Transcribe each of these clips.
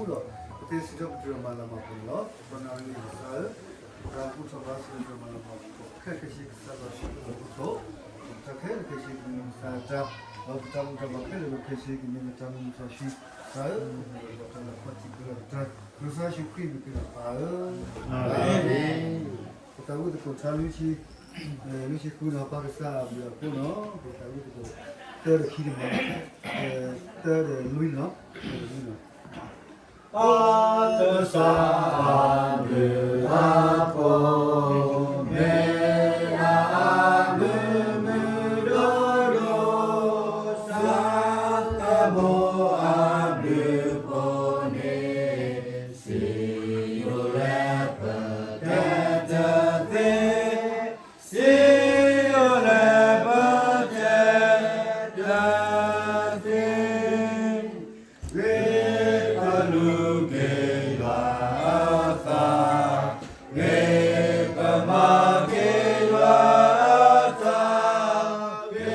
ဒီးပသ့စံးထီၣ်ပတြၢၤမၤလၤမၤကပီၤန့ၣ်လီၤ. ပနီၣ်ဂံၢ်ကစၢ်ဧၢ, ပသးဘူၣ်ထီၣ်ဘါစံးထီၣ်ပတြၢၤမၤလၤမၤကပီၤ ခဲလၢာ်ခဲဆ့ကစၢ်ယွၤဆိၣ်ဂ့ၤအီၤအဃိ, တၢ်ခဲလၢာ်ခဲဆ့ကမ့ၢ်ကစၢ်တၢ်, ဒီးပတၢ်ဘူၣ်တၢ်ဘါခဲလၢာ်ခဲဆ့ကမ့ၢ်ပတၢ်မုၢ်မဆါဆူကစၢ်ဧၢ, ပတၢ်လၢအခီၣ်ထံးကလၢာ်ပတၢ်, ကစၢ်ယ့ၣ်ၡူးခရံာ်မ့ၢ်က့ၤလီၤပၢ်ဧၢ, အၤမ့ၣ်. ပသးဝံၣ်သကိးထါလွံၢ်ဆံ, လွံၢ်ဆံဃုန့ၣ် ပၢ်ကစၢ်အဘျုးအဖှိၣ်န့ၣ်, ပသးဝံၣ်သကိး တၢ်ဒီးခံန့ၣ်မ့ၢ်, တၢ်ဒီးလွံၢ်န့ၣ်, တၢ်ဒီးလွံၢ်န့ၣ်. ပၢ်ကစၢ်အဘျုးအဖှိၣ်, မ့ၢ်အမုာ်မုာ်ဒိၣ်ဒိၣ်, သးသးဘိအဘျုးအဖှိၣ်န့ၣ်, စံးယိၤလဲပတဲတသ့, စံးယိၤလဲပတဲတသ့, ဂ့ၤပလူၤက့ၤယွၤအသး, ဂ့ၤပမၤက့ၤယွၤအသး, ဂ့ၤပ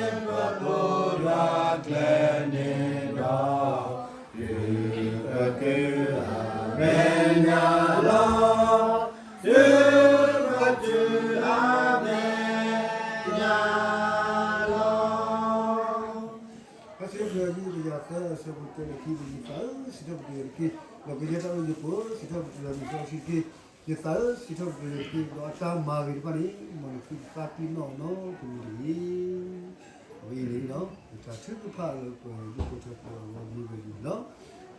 ကိးယွၤကျဲန့ၣ်ဒီး, တုၤပတုၤအမဲာ်ညါလီၤ, တုၤပတုၤအမဲာ်ညါလီၤ. ဖဲစံးထီၣ်ပတြၢၤ ယုၢ်တယၤသၢ အဆၢဖိတၢ လၢခံန့ၣ်, ယသးဧၢ, စံးထီၣ်ပတြၢၤယၤတက့ၢ်, ဒီးကယဲၢ်တၢ်အိၣ်ယပူၤ, စံးထီၣ်ပတြၢၤယၤတက့ၢ်, ယသးဧၢ, စံးထီၣ်ပတြၢၤယၤတက့ၢ်, ဒီးအတၢ်မၤဂ့ၤတဖၣ်န့ၣ်, မ်နသုကသးပ့ၤနီၣ်နီတမံၤတဂ့ၤ. အဝဲအံၤန့ၣ် တၢ်ထုကဖၣ်လၢပဒိၣ်ပိထၢဖိအဂီၢ်မ့ၢ်ဝဲန့ၣ်လီၤ.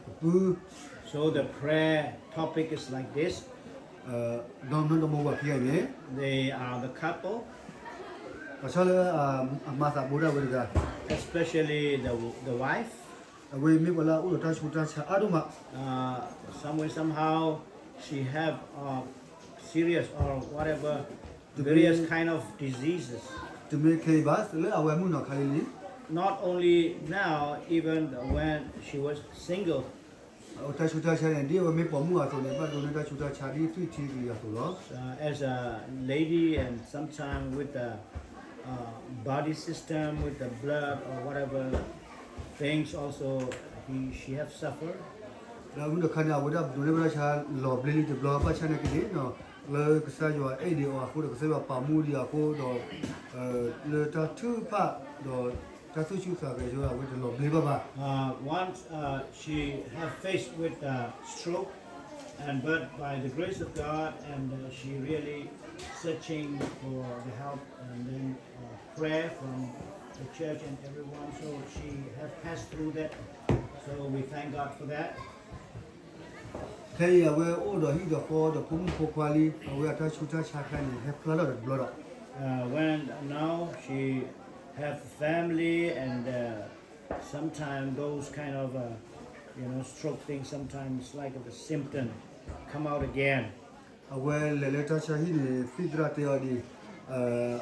ပပုၢ် So the prayer topic is like this. ဒီးနီၢ်ဒီမါဝၤခံဂၤအံၤန့ၣ်, they are the couple, ဘၣ်ဆၣ်လၢအမၤသးဘိဒၣ်ဝဲတဂၤ, especially the, the wife. အဝဲမ့ၢ်ပှၤလၢအအိၣ်ဒီးတၢ်ဆူးတၢ်ဆါအါဒိၣ်မး, some way somehow she have serious or whatever, various kind of diseases. တမ့ၢ်ခဲအံၤဘၣ်, လၢအဝဲမုၣ်နီၤခါလံလံ, not only now, even when she was single. အတၢ်ဆူးတၢ်ဆါန့ၣ် ဒ်အဝဲမ့ၢ်ပိာ်မုၣ်အသိးန့ၣ် ဘၣ်ဒိးန့ၢ်တၢ်ဆူးတၢ်ဆါဒ်သွံၣ်ထံကလံၤအသိးလီၤ. As a lady and sometime with the body system, with the blood or whatever things also, he, she have suffered. လၢမုၣ်နီၤခါန့ၣ် အဝဲဒၣ်ဒိးန့ၢ်ဘၣ်တၢ်ဆါလီၤဘျ့လံတဘျီ ဘၣ်ဆၣ်နာ်က့န့ၣ်, လၢကစၢ်ယွၤအဲၣ်ဒိးအီၤအဃိဒီး ကစၢ်ယွၤပာ်မူဒံးအဃိဒီး, လၢတၢ်ထုကဖၣ်ဒီးတၢ်သူၣ်ဆူၣ်သးဂဲၤအဃိ အဝဲတလီၤဘျ့ဘၣ်ဘၣ်. Once she have faced with a stroke, and but by the grace of God, and she really searching for the help, and then prayer from the church and everyone, so she have passed through that, so we thank God for that. ခဲအံၤအဝဲအိၣ်ဒီးဟံၣ်ဒီးဃီဒီးဖိမုၣ်ဖိခွါလံ, အဝဲအတၢ်ဆူးတၢ်ဆါခါန့ၣ် ဟဲဖျါထီၣ်ဒီးတဘျီဒီး, when now she have family and sometime those kind of, you know, stroke things, sometimes like the symptom come out again. အဝဲလဲၤလၢတၢ်ဆါဟံၣ်န့ၣ် သ့ၣ်သရၣ်တဲအီၤဒ်အံၤ,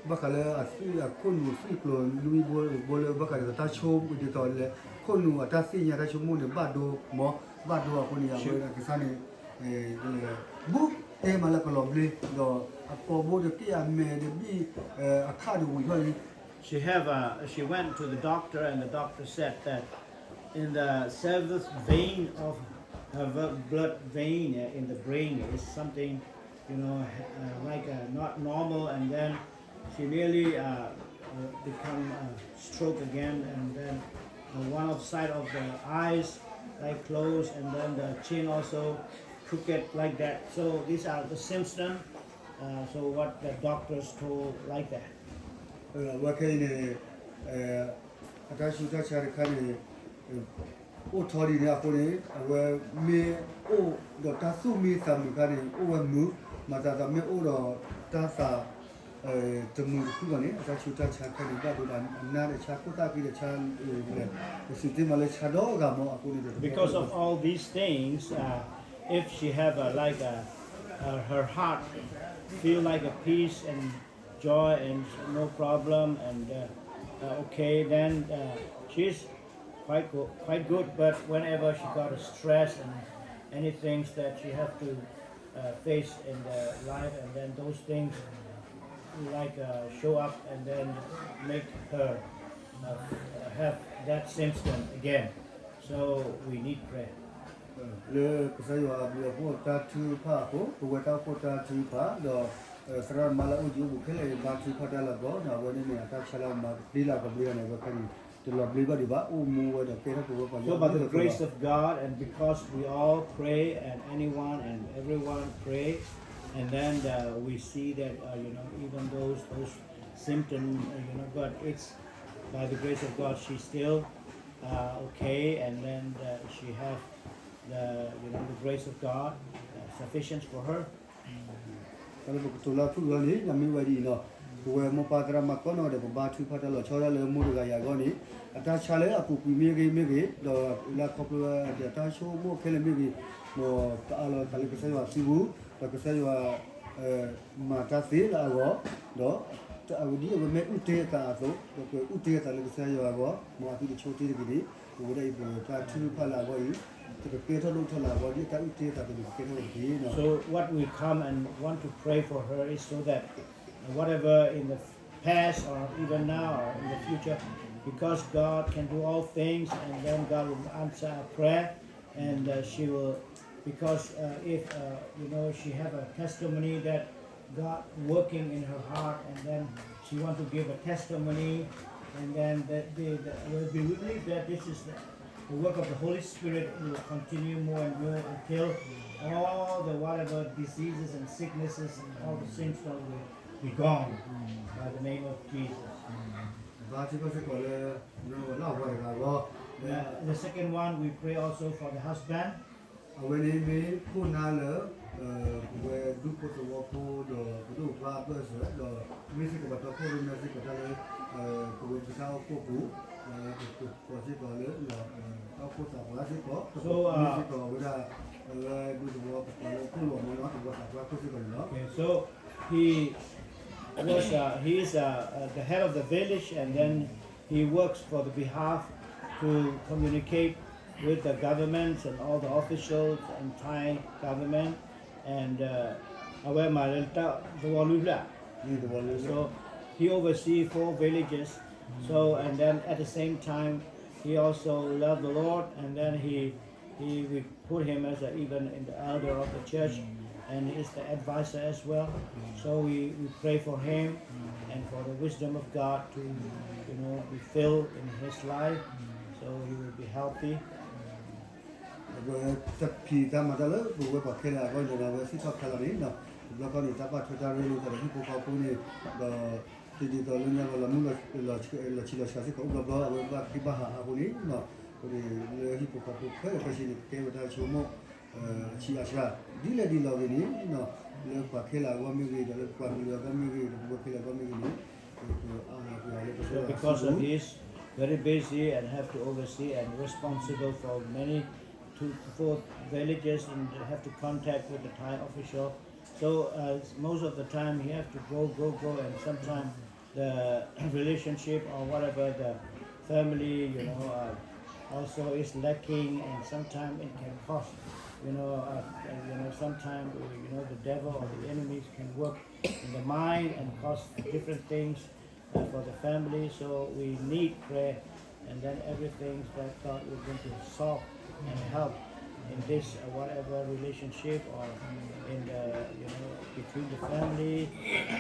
ဘၣ်ဃးလၢအခိၣ်နူာ်သွံၣ်ကျိၤလွံၢ်ဘိဘိလၢ ဘၣ်ဃးဒီးတၢ်ဆိကမိၣ်ဒ်သိးလၢ ခိၣ်နူာ်အတၢ်သ့ၣ်ညါတၢ်ဆိကမိၣ်န့ၣ် ဘၣ်ဒိမး, ဘၣ်ဒိအဃိန့ၣ် အဝဲကစၢ်န့ၣ် ဘူးတဲမးလၢကလီၤဘျ့, ဒီးအကိာ်ဘိဒီးက့ၣ်အမဲာ်ဒီးဘံၣ်အခၣ်ဒီးဝံၤထီၣ်လံ. She have a, she went to the doctor and the doctor said that in the seventh vein of her ve- blood vein, uh, in the brain is something, you know, ha- uh, like uh, not normal, and then she nearly uh, uh, become uh, stroke again, and then uh, one of side of the eyes like closed, and then the chin also crooked like that. So these are the symptoms. Uh, so what the doctors told like that. အဝဲခဲအံၤန့ၣ် အတၢ်ဆူးတၢ်ဆါတခါန့ၣ် အိၣ်ထီၣ်ဒ်န့ၣ်အဃိန့ၣ် အဝဲမ့ၢ်အိၣ်ဒီးတၢ်သူၣ်မံသးမုာ်အခါန့ၣ် အိၣ်ဝဲမုာ်, မၤသးသးမ့ၢ်အိၣ်ဒီးတၢ်သး တမုာ်တခုဘၣ်န့ၣ် အတၢ်ဆူးတၢ်ဆါတခါန့ၣ် ဘၣ်ဒိဒီးအနါဒီးဆါခိၣ်သၣ်က့ဒီးဆါလဲၣ်, ပစံးသ့မးလၢဆါဒီဂၤမးအဃိန့ၣ်ဒီး Because of all these things, uh, if she have a, like a, uh, her heart feel like a peace and joy and no problem and uh, uh, okay, then uh, she's quite go- quite good. But whenever she got a stress and anything that she have to uh, face in the life, and then those things like uh, show up and then make her uh, have that symptom again. So we need prayer. လၢကစၢ်ယွၤအဘျုးအဖှိၣ်တၢ်ထုကဖၣ်အဃိ, ပဝဲတၢ်အိၣ်ဖှိၣ်တၢ်ထုကဖၣ်, ဒီးသရၣ်မါလၢအအိၣ်ကံအိၣ်ပူၤခဲလၢာ်အံၤ ဘါထုကဖၣ်တၢ်လၢအဂီၢ်, အဝဲန့ၣ်မ့ၢ်အတၢ်ဆါလၢအမၤတ့ၢ်လၢအကဘျုးအီၤန့ၣ် အဝဲခဲအံၤ တလီၤဘျ့ဘၣ်ဒံးဘၣ်, အိၣ်မူဝဲဒီးကဲထီၣ်ပဝဲပှၤ So by the grace of God, and because we all pray and anyone and everyone pray, and then uh, we see that uh, you know, even those those symptoms, uh, you know, but it's by the grace of God, she's still uh, okay, and then uh, she have the you know the grace of God uh, sufficient for her. တၢ်လၢပကတိၤလၢအဖုၣ်အဂီၢ်န့ၣ် မ့ၢ်ဝဲဒ်အံၤလီၤ. ပဝဲမိၢ်ပၢ်သရၣ်မါကိးနီၢ်ဂၤဒဲး ပဘါထုကဖၣ်တၢ်လီၤဆီဒၣ်တၢ်လၢမိၢ်တဂၤအံၤအဂီၢ်န့ၣ်, အတၢ်ဆါလၢအပူၤကွံာ်မ့ၢ်ဂ့ၤမ့ၢ်ဂ့ၤ, ဒီးလၢအခီဖျိလၢအတၢ်ဆိကမိၣ်ခဲလၢာ်မ့ၢ်ဂ့ၤ, မ်ပအးလီၤသးလၢကစၢ်ယွၤစုပူၤ, ဒီးကစၢ်ယွၤ မၤတၢ်သ့လၢအဂီၢ်, ဒီးအဝဲဒ်အဝဲမ့ၢ်အုၣ်တ့ၢ်အသးအသိး, ဒီးပအုၣ်တ့ၢ်အသးလၢကစၢ်ယွၤအဂီၢ်, မ်အသုတဆိတ့ၢ်တဂ့ၤန့ၣ်, ပဝဲဒၣ်အံၤပတၢ်ထုကဖၣ်လၢအဂီၢ်အံၤ, တကကဲထီၣ်လိၣ်ထီၣ်လၢအဂီၢ် ဒ်အတၢ်အုၣ်တ့ၢ်အသးအသိးန့ၣ် ကကဲထီၣ်တက့ၢ်. So what we come and want to pray for her is so that whatever in the past or even now or in the future, because God can do all things, and then God will answer our prayer, and uh, she will, because uh, if uh, you know she have a testimony that God working in her heart, and then she want to give a testimony, and then the, the, the, we believe that this is the, the work of the Holy Spirit will continue more and more until all the whatever diseases and sicknesses and all the symptoms will be gone by the name of Jesus. ဘါထုကဖၣ်စ့ၢ်ကီးလၢ လၢအဝၤတဂၤအဂီၢ်, Uh, the second one, we pray also for the husband. အဝဲန့ၣ်မ့ၢ်ခိၣ်နၢ်လၢ ပဝဲဒူဖိသဝီဖိဒီးပဒိၣ်ပှၢ်အဘၢၣ်စၢၤ, ဒီးမ့ၢ်စ့ၢ်ကီးပှၤတီခိၣ်ရိၣ်မဲစ့ၢ်ကီးတၢ်လၢ ပဝဲပတၢ်အိၣ်ဖှိၣ်ပူၤ, ပကိးစ့ၢ်ကီးလၢ တၢ်အိၣ်ဖှိၣ်သးပှၢ်စ့ၢ်ကီး, မ့ၢ်စ့ၢ်ကီးဝဲဒၣ် အဝဲဒူသဝီပကိးလၢခိၣ်လီၤမ့ၢ်နီၤ သဝီသးပှၢ်ခိၣ်စ့ၢ်ကီးန့ၣ်လီၤ. Okay, so he was uh, he is uh, uh, the head of the village, and then he works for the behalf to communicate with the governments and all the officials and Thai government, and uh, အဝဲမၤလၢတၢ်သဝီလွံၢ်ဖျၢၣ် So he oversees four villages. So and then at the same time, he also loves the Lord, and then he he we put him as a, even in the elder of the church, and he is the advisor as well. So we, we pray for him and for the wisdom of God to you know be filled in his life, so he will be healthy. အဝဲတၢ်ဖံးတၢ်မၤတၢ်လၢပဝဲပှၤခဲလၢာ်အဂီၢ်န့ၣ် အဝဲစံးထီၣ်ဖျါလီၤန့ၣ်, တဘျီဃီန့ၣ် တၢ်ဘၣ်ထွဲတၢ်ရ့လိာ်သးဒီးဟံၣ်ဖိဃီဖိန့ၣ်, ဒီး ဒ်သိးလၢညါလီၤ လီၤမုၢ်လီၤဆံးလီၤစှၤစ့ၢ်ကီးအိၣ်ဘျီဘျီ အဝဲဘၣ်က့ၤဘၣ်ဟးအဃိန့ၣ်, အဃိန့ၣ်လၢဟံၣ်ဖိဃီဖိခဲလၢာ်ခဲဆ့န့ၣ် ကကဲဝဲတၢ်ဆိကမိၣ် အဆံးအစှၤ ဒ်လဲၣ်ဒ်လဲၣ်ဂ့ၤန့ၣ်, လၢပှၤခဲလၢာ်အဂီၢ်မ့ၢ်ဂ့ၤ ဒီးလၢပှၤကလုာ်အဂီၢ်မ့ၢ်ဂ့ၤ ဒီးပဝဲခဲလၢာ်အဂီၢ်မ့ၢ်ဂ့ၤန့ၣ်, ပအါပှၤလၢကစၢ်ယွၤစုပူၤ, very busy and have to oversee and responsible for many two, four villages and have to contact with the Thai official. So uh, most of the time he has to go, go, go, and sometimes the relationship or whatever the family, you know, uh, also is lacking, and sometimes it can cause, you know, uh, uh, you know, sometimes uh, you know the devil or the enemies can work in the mind and cause different things uh, for the family. So we need prayer, and then everything that God is going to solve and help in this uh, whatever relationship or in the you know between the family,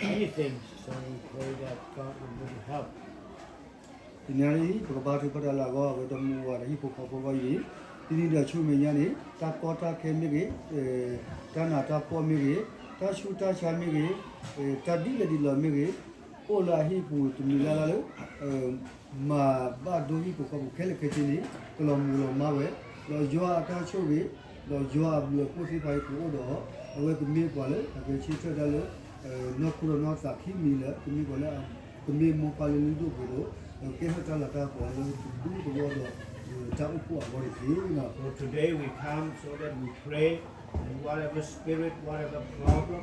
anything. So we pray that God will really help. တနံၤအံၤ ပကဘါထုကဖၣ်တၢ်လၢအဂီၢ် အဝဲတမူဝဲဒီးဟံၣ်ဖိဃီဖိအဂီၢ်အံၤ, တနံၤဒီးဆူမဲာ်ညါန့ၣ် တၢ်ကီတၢ်ခဲမ့ၢ်ဂ့ၤ, တၢ်နးတၢ်ဖှီၣ်မ့ၢ်ဂ့ၤ, တၢ်ဆူးတၢ်ဆါမ့ၢ်ဂ့ၤ, တၢ်ဒ်လဲၣ်ဒ်လဲၣ်မ့ၢ်ဂ့ၤ, အိၣ်လၢအဟံၣ်ပူၤတမံၤလၢ်လၢ်လၢ မၤဘၣ်ဒိဟံၣ်ဖိဃီဖိခဲလၢာ်ခဲဆ့န့ၣ် ကလီၤမုၢ်လီၤမၢ်ဝဲ, ဒီးယွၤအတၢ်ဆိၣ်ဂ့ၤ, ဒီးယွၤအဘျုးအဖှိၣ်သ့ၣ်တဖၣ်အံၤကအိၣ်ဒီးအီၤ, အဝဲကမ့ၢ်ပှၤလၢအကဆၢထၢၣ်တၢ်လၢ နီၢ်ခိဒီးနီၢ်သးခံမံၤလၢ ကမ့ၢ်ပှၤလၢ ကမ့ၢ်မိၢ်ပၢ်လၢလုၢ်ဒိၣ်ပှ့ၤဒိၣ်, ဒီးကဲထီၣ်တၢ်လၤတၢ်ကပီၤလၢပဒူသဝီဒီးတၢ်အိၣ်ဖှိၣ်အဂီၢ်တက့ၢ်. So today we come so that we pray, and whatever spirit, whatever problem,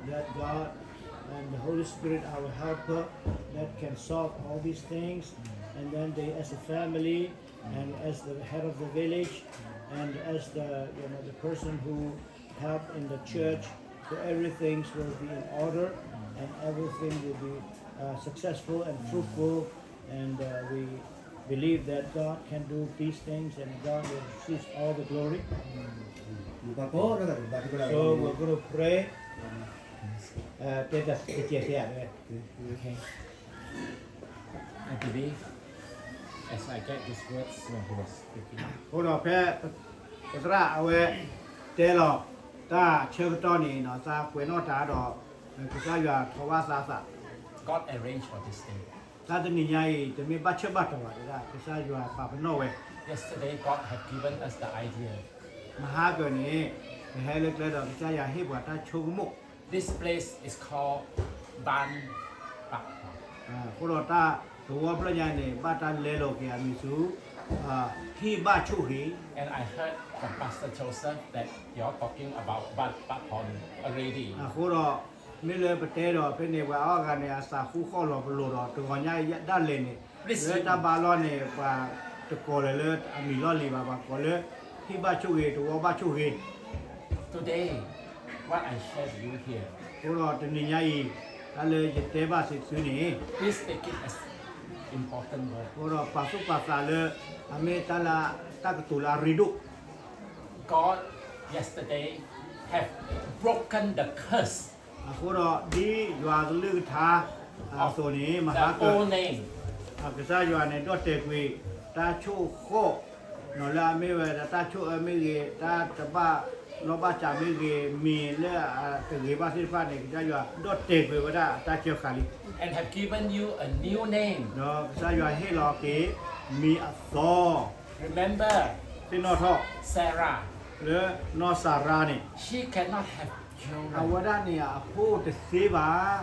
that God and the Holy Spirit, our helper, that can solve all these things, and then they, as a family, and as the head of the village, and as the you know the person who help in the church, so everything will be in order, and everything will be uh, successful and fruitful, and uh, we believe that God can do these things and God will receive all the glory. So we're going to pray. တဲတကဲးစဲး okay. I believe as I get these words, no, he was speaking. အဃိဒီးဖဲ ပသရၣ်အဝဲ တဲလီၤ တၢ်ဆၢကတီၢ်န့ၣ် သးကွဲးနီၣ်တၢ်ဒီး ကစၢ်ယွၤထီၣ်ဘၣ်သးသး God arranged for this thing. တၢ်တနံၤညါအံၤ တမ့ၢ်ဘၣ်ဆၢဘၣ်တီၤဘၣ်တဒၣ် ကစၢ်ယွၤပာ်ပနီၣ်ဝဲ Yesterday, God have given us the idea. မဟါကၢၤန့ၣ် ပဟဲလၢကျဲဒီး ကစၢ်ယွၤဟ့ၣ်ပှၤတၢ်ဆိကမိၣ် This place is called Ban Pak Hon. အဃိဒီးတၢ်သဝီဖျၢၣ်ညါန့ၣ် ဘၣ်တၢ်လဲလိာ်က့ၤအမံၤဆူ ဟံၣ်ဘၣ်ဆိၣ်ဂ့ၤ And I heard from Pastor Joseph that you're talking about Ban Pak Hon already. အဃိဒီး မ့ၢ်လၢပတဲဒီးဖဲန့ၣ် ပှၤအီၣ်ဂၤန့ၣ် အသးဃူဃီၣ်လီၤပလိာ်ဒီး တဂီၤညါဒၣ်လဲာ်န့ၣ် လၢတၢ်ဘါလီၢ်န့ၣ် ပှၤတကိးလၢၤလၢအမံၤလီၢ်လံၤဘၣ် ပှၤကိးလၢ ဟံၣ်ဘၣ်ဆိၣ်ဂ့ၤ သဝီဘၣ်ဆိၣ်ဂ့ၤ Today, what I share with you here, အဃိဒီးတနံၤညါအံၤ တၢ်လၢယတဲဘၣ်စ့ၢ်ကီးန့ၣ် please take it as important word. အဃိဒီးပာ်သူၣ်ပာ်သးလၢ အမ့ၢ်တၢ်လၢ တၢ်ကတိၤလၢအရ့ဒိၣ် God, yesterday, have broken the curse အဃိဒီးဒ်ယွၤကလုၢ်ကထါအသိးန့ၣ် မဟါကၢၤ ကစၢ်ယွၤန့ၣ် ဒီၣ်တဲာ်ကွံာ် တၢ်ဆိၣ်ဃီၣ် လၢအမ့ၢ်ဝဲဒၣ်တၢ်ဆိၣ်အၢမ့ၢ်ဂ့ၤ တၢ်တဘၣ်လီၢ်ဘၣ်စးမ့ၢ်ဂ့ၤ မ့ၢ်လၢအတဂ့ၤဘၣ်သ့ၣ်တဖၣ်န့ၣ် ကစၢ်ယွၤဒီၣ်တဲာ်ကွံာ်ဝဲဒၣ်တၢ်စၢဃာ်လံ and have given you a new name. ဒီးကစၢ်ယွၤဟ့ၣ်လီၤက့ၤ မံၤအသီ Remember, သ့ၣ်နီၣ်ထီၣ် Sarah, လၢနီၢ်စၤရါန့ၣ် she cannot have children. အဝဲဒၣ်န့ၣ် အဖိတသ့ဘၣ်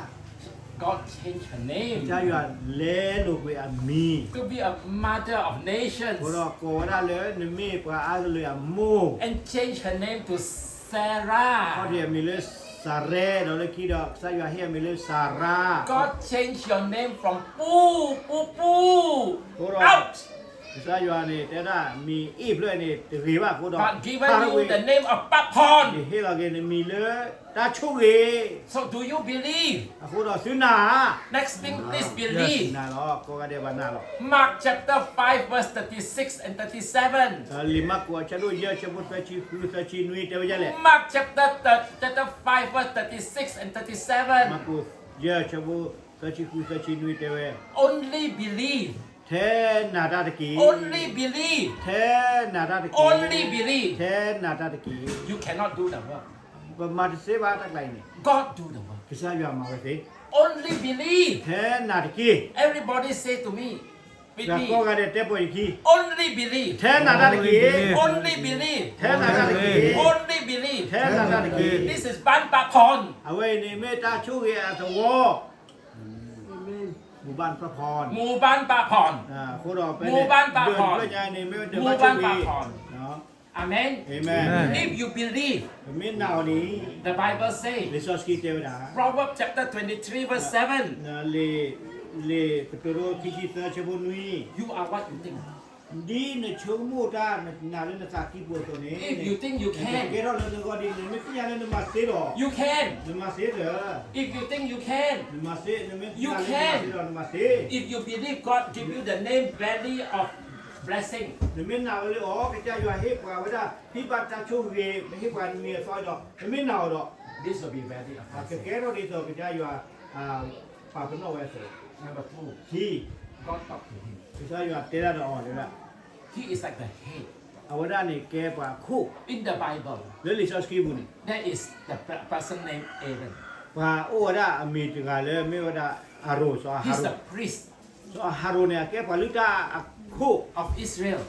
God changed her name ကစၢ်ယွၤလဲလိာ်ကွံာ်အမံၤ to be a mother of nations အဃိဒီးကိးဝဲဒၣ်လၢနမ့ၢ်ပှၤအါကလုာ်အမိၢ် and changed her name to Sarah. ခီၣ်ထံးအမံၤလၢစၤရဲ ဒီးလၢခံဒီး ကစၢ်ယွၤဟ့ၣ်အမံၤလၢစၤရါ God changed your name from Pu, Pu, Pu, အဃိဒီး out. ကစၢ်ယွၤန့ၣ် တဲဒၣ်မံၤအ့ၣ်ဖျၢၣ်န့ၣ် တဂ့ၤဘၣ်အဃိဒီး But given you the name of Pak Hon. ယဟ့ၣ်လီၤက့ၤနမံၤလၢ တၢ်ဆိၣ်ဂ့ၤ So do you believe? အဃိဒီးသုနာ်ဧါ Next thing, please believe. နာ်လီၤ ကိးဂၤဒဲးဘၣ်နာ်လီၤ Mark chapter five, verse thirty-six and thirty-seven. လံာ်မၢ်ကူးအဆၢဒိၣ်ယဲၢ် ဆၢဖိသၢဆံဃု သၢဆံနွံ တဲဝဲဒ်လဲၣ် Mark chapter thir-, chapter five, verse thirty-six and thirty-seven. မၢ်ကူးယဲၢ် ဆၢဖိသၢဆံဃု သၢဆံနွံ တဲဝဲ Only believe. ထဲနာ်တၢ်တက့ၢ်. Only believe. ထဲနာ်တၢ်တက့ၢ်. Only believe. ထဲနာ်တၢ်တက့ၢ်. You cannot do the work. ပမၤတသ့ဘၣ်တၢ်ကျါအံၤန့ၣ် God do the work. ကစၢ်ယွၤမၤဝဲသ့. Only believe. ထဲနာ်တက့ၢ်. Everybody say to me, with me. ကိးဂၤဒဲးတဲပိာ်ယခံ Only believe. ထဲနာ်တၢ်တက့ၢ်. Only believe. ထဲနာ်တၢ်တက့ၢ်. Only believe. ထဲနာ်တၢ်တက့ၢ်. This is Ban Pak Hon. အဝဲအံၤန့ၣ်မ့ၢ်တၢ်ဆိၣ်ဂ့ၤအသဝီ မူဘၣ်ပၢ်ဖီၣ် မူဘၣ်ပၢ်ဖီၣ် အဃိဒီး မူဘၣ်ပၢ်ဖီၣ် ဒၢးတဖျၢၣ်ညါန့ၣ် မ့ၢ်ဝဲဒၢးဘၣ်ဆိၣ်ဂ့ၤ Amen. If you believe, ပမ့ၢ်နာ်အီၤန့ၣ် the Bible say, လံာ်စီဆှံတဲဝဲဒၣ် Proverbs chapter twenty-three, verse seven, လံာ်ကတိၤဒိ ခံဆံသၢ ဆၢဖိနွံ you are what you think. ဒ်နဆိကမိၣ်တၢ် နနာ်လၢနသးကံၢ်ပူၤအသိးန့ၣ် If you think you can, ကဲထီၣ်လၢနဂီၢ်ဒ်န့ၣ် မ့ၢ်သ့ၣ်ညါလၢနမၤသ့ဒီး you can, နမၤသ့ဒီး If you think you can, နမၤသ့ နမ့ၢ်သ့ၣ်ညါလၢနမၤသ့ဒီး နမၤသ့ If you believe God give you the name Valley of Blessing, နမ့ၢ်နာ်ဝဲလၢအီၤ ကစၢ်ယွၤဟ့ၣ်ပှၤဝဲဒၣ် ဟံၣ်ဘၣ်တၢ်ဆိၣ်ဂ့ၤ ဟ့ၣ်ပှၤမံၤအသီဒီး နမ့ၢ်နာ်အီၤဒီး this will be Valley of Blessing. ကကဲထီၣ်ဒ်သိးကစၢ်ယွၤ ပာ်ပနီၣ်ဝဲအသိး Number two, ခံ God talk to him. ကစၢ်ယွၤတဲဒၣ်ဒီးအီၤတဲဒၣ် He is like the head. အဝဲဒၣ်န့ၣ်ကဲပှၤအခိၣ် In the Bible, လၢလံာ်စီဆှံပူၤန့ၣ် there is the per-, person named Aaron. ပှၤအိၣ်ဝဲဒၣ်အမံၤတဂၤလၢမ့ၢ်ဝဲဒၣ်အၤရိၣ် စီၤအၤရိၣ် He's the priest စီၤအၤရိၣ်န့ၣ် အကဲပှၤလုၢ်တၢ်အခိၣ် of Israel.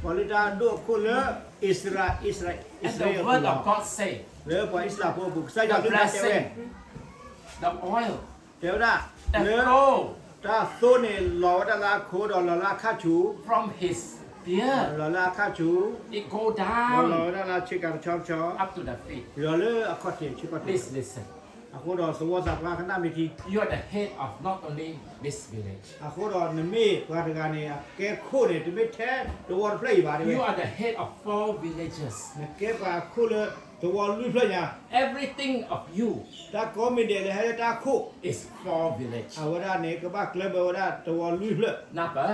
ပှၤလုၢ်တၢ်ဒိၣ်အခိၣ်လၢ အံၣ်စရ့လး အံၣ်စရ့လး And the word of God say, လၢပှၤအံၣ်စရ့လးဖိအပူၤ ကစၢ်ယွၤလုၢ်တၢ်တဲဝဲ the oil, တဲဝဲဒၣ် the flow, တၢ်သိန့ၣ် လီၤဝဲဒၣ်လၢအခိၣ်ဒီး လီၤလၢအခၣ်ဆူၣ် from his beard, လီၤလၢအခၣ်ဆူၣ် it go down, လီၤဝဲဒၣ်လၢအဆ့ကၤတဆီဆီ up to the feet. လီၤလၢအခီၣ်ထံးဆ့ကီၢ်ထံး Please listen. အဃိဒီးသဝီသးပှၢ်ကနၣ်မ့ၢ်ထံ You are the head of not only this village. အဃိဒီးနမ့ၢ်ပှၤတဂၤန့ၣ် အကဲခိၣ်န့ၣ် တမ့ၢ်ထဲသဝီတဖျၢၣ်အံၤဘၣ် You are the head of four villages. နကဲပှၤခိၣ်လၢသဝီလွံၢ်ဖျၢၣ်ညါ Everything of you တၢ်ကိးမံၤဒဲးလၢဟဲလၢတၢ်ခိၣ် is four village. အဝဲဒၣ်န့ၣ် ကဘၣ်ကျဲဘၢဝဲဒၣ်သဝီလွံၢ်ဖျၢၣ် Number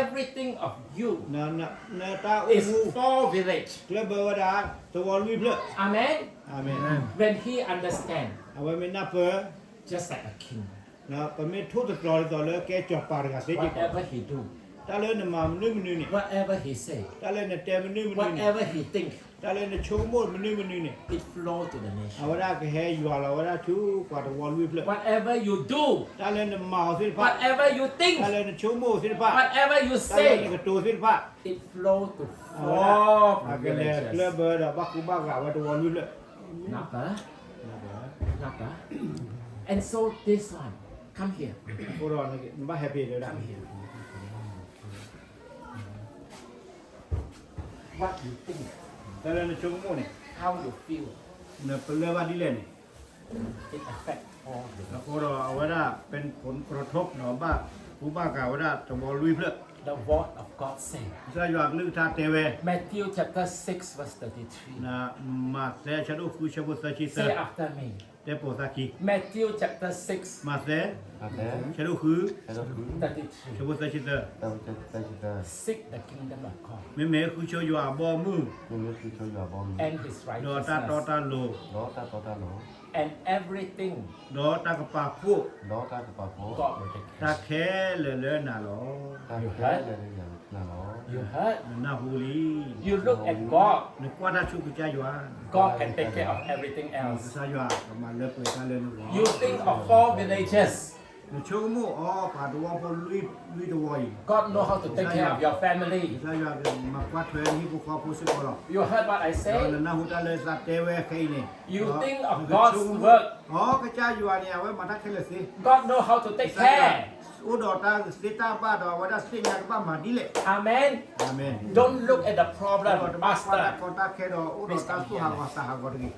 everything of you နတၢ်အိၣ်မူ is four village. ကျၢၢ်ဘၢဝဲဒၣ် သဝီလွံၢ်ဖျၢၣ်. Amen. Amen. When he understand, အဝဲမ့ၢ်နၢ်ပၢၢ် just like a king. ပမ့ၢ်ထိၣ်သတြီၤဒ်သိးလၢကဲစီၤပၤတဂၤသ့က့ၤ Whatever he do, တၢ်လၢနမၤမနုၤမနုၤန့ၣ်, whatever he say, တၢ်လၢနတဲမနုၤမနုၤန့ၣ်, whatever he think, တၢ်လၢနဆိကမိၣ်မနုၤမနုၤန့ၣ်, it flow to the nation. အဝဲဒၣ်ကဟဲယွၤလီၤဝဲဒၣ်ဆူပှၤသဝီလွံၢ်ဖျၢၣ်. Whatever you do, တၢ်လၢနမၤအီၤသ့ၣ်တဖၣ်, whatever you think, တၢ်လၢနဆိကမိၣ်သ့ၣ်တဖၣ်, whatever you say, တၢ်လၢနကတိၤသ့ၣ်တဖၣ်, it flow to four villages. အကလဲၤကျၢၢ်ဘၢဒီးဘၣ်ကူဘၣ်ဂာ်ဝဲသဝီလွံၢ်ဖျၢၣ်. Napa, napa. And so this one, come here. အဃိဒီးနဘၣ်ဟဲဖဲလဲၣ်ဒၣ် Come here. What you think, တၢ်လၢနဆိကမိၣ်န့ၣ်, how you feel, နပလၢၢ်ဘၣ်ဒ်လဲၣ်န့ၣ်, it affect all the အဃိဒီးအဝဲဒၣ် เป็นผลกระทบ ဒီးဘၣ်ကူဘၣ်ဂာ်ဝဲဒၣ်သဝီလွံၢ်ဖျၢၣ်. The word of God say, ကစၢ်ယွၤအကလုၢ်ကထါတဲဝဲ, Matthew chapter six verse thirty-three. မးသဲဆၢဒိၣ်ဃုဆၢဖိသၢဆံသၢ, say after me. တဲပိာ်သးခံ. Matthew chapter six, မးသဲ, မးသဲ, ဆၢဒိၣ်ဃု, ဆၢဒိၣ်ဃု, thirty-three. ဆၢဖိသၢဆံသၢ, သၢဆံသၢ. Seek the kingdom of God. မ့မ့ၢ်ဃုဆိယွၤအဘီအမုၢ်, မ့မ့ၢ်ဃုဆိယွၤအဘီအမုၢ်, and his righteousness, ဒီးတၢ်တီတၢ်လိၤ, ဒီးတၢ်တီတၢ်လိၤ, and everything, ဒီးတၢ်ကပာ်ဖှိၣ်, ဒီးတၢ်ကပာ်ဖှိၣ်, God will take care. တၢ်ခဲလၢာ်လၢနၤလီၤ. You heard? တၢ်ခဲလၢာ်လၢနၤလီၤ. You heard? နနၢ်ဟူလံ. You look at God. နကွၢ်တၢ်ဆူကစၢ်ယွၤ, God can take care of everything else. ကစၢ်ယွၤကမၤလၢပှဲၤတၢ်လၢနဂီၢ်. You think of four villages. နဆိကမိၣ်အီၤပှၤသဝီဖိလွံၢ်သဝီအံၤ, God know how to take care of your family. ကစၢ်ယွၤကမၤကွၢ်ထွဲနဟံၣ်ဖိဃီဖိစ့ၢ်ကီးလီၤ. You heard what I say? ဒီးနနၢ်ဟူတၢ်လၢသးတဲဝဲခဲအံၤန့ၣ်, You think of God's work. အီ ကစၢ်ယွၤန့ၣ် အဝဲမၤတၢ်ခဲလၢာ်သ့. God know how to take care. အိၣ်ဒီးတၢ်သ့တၢ်ဘၣ်ဒီး အဝဲဒၣ်သ့ၣ်ညါကဘၣ်မၤဒ်လဲၣ်. Amen. Amen. Don't look at the problem, တဘၣ်ကွၢ်တၢ်ကီတၢ်ခဲဒီး အိၣ်ဒီးတၢ်သူၣ်ဟးဂီၤသးဟးဂီၤတဂ့ၤ.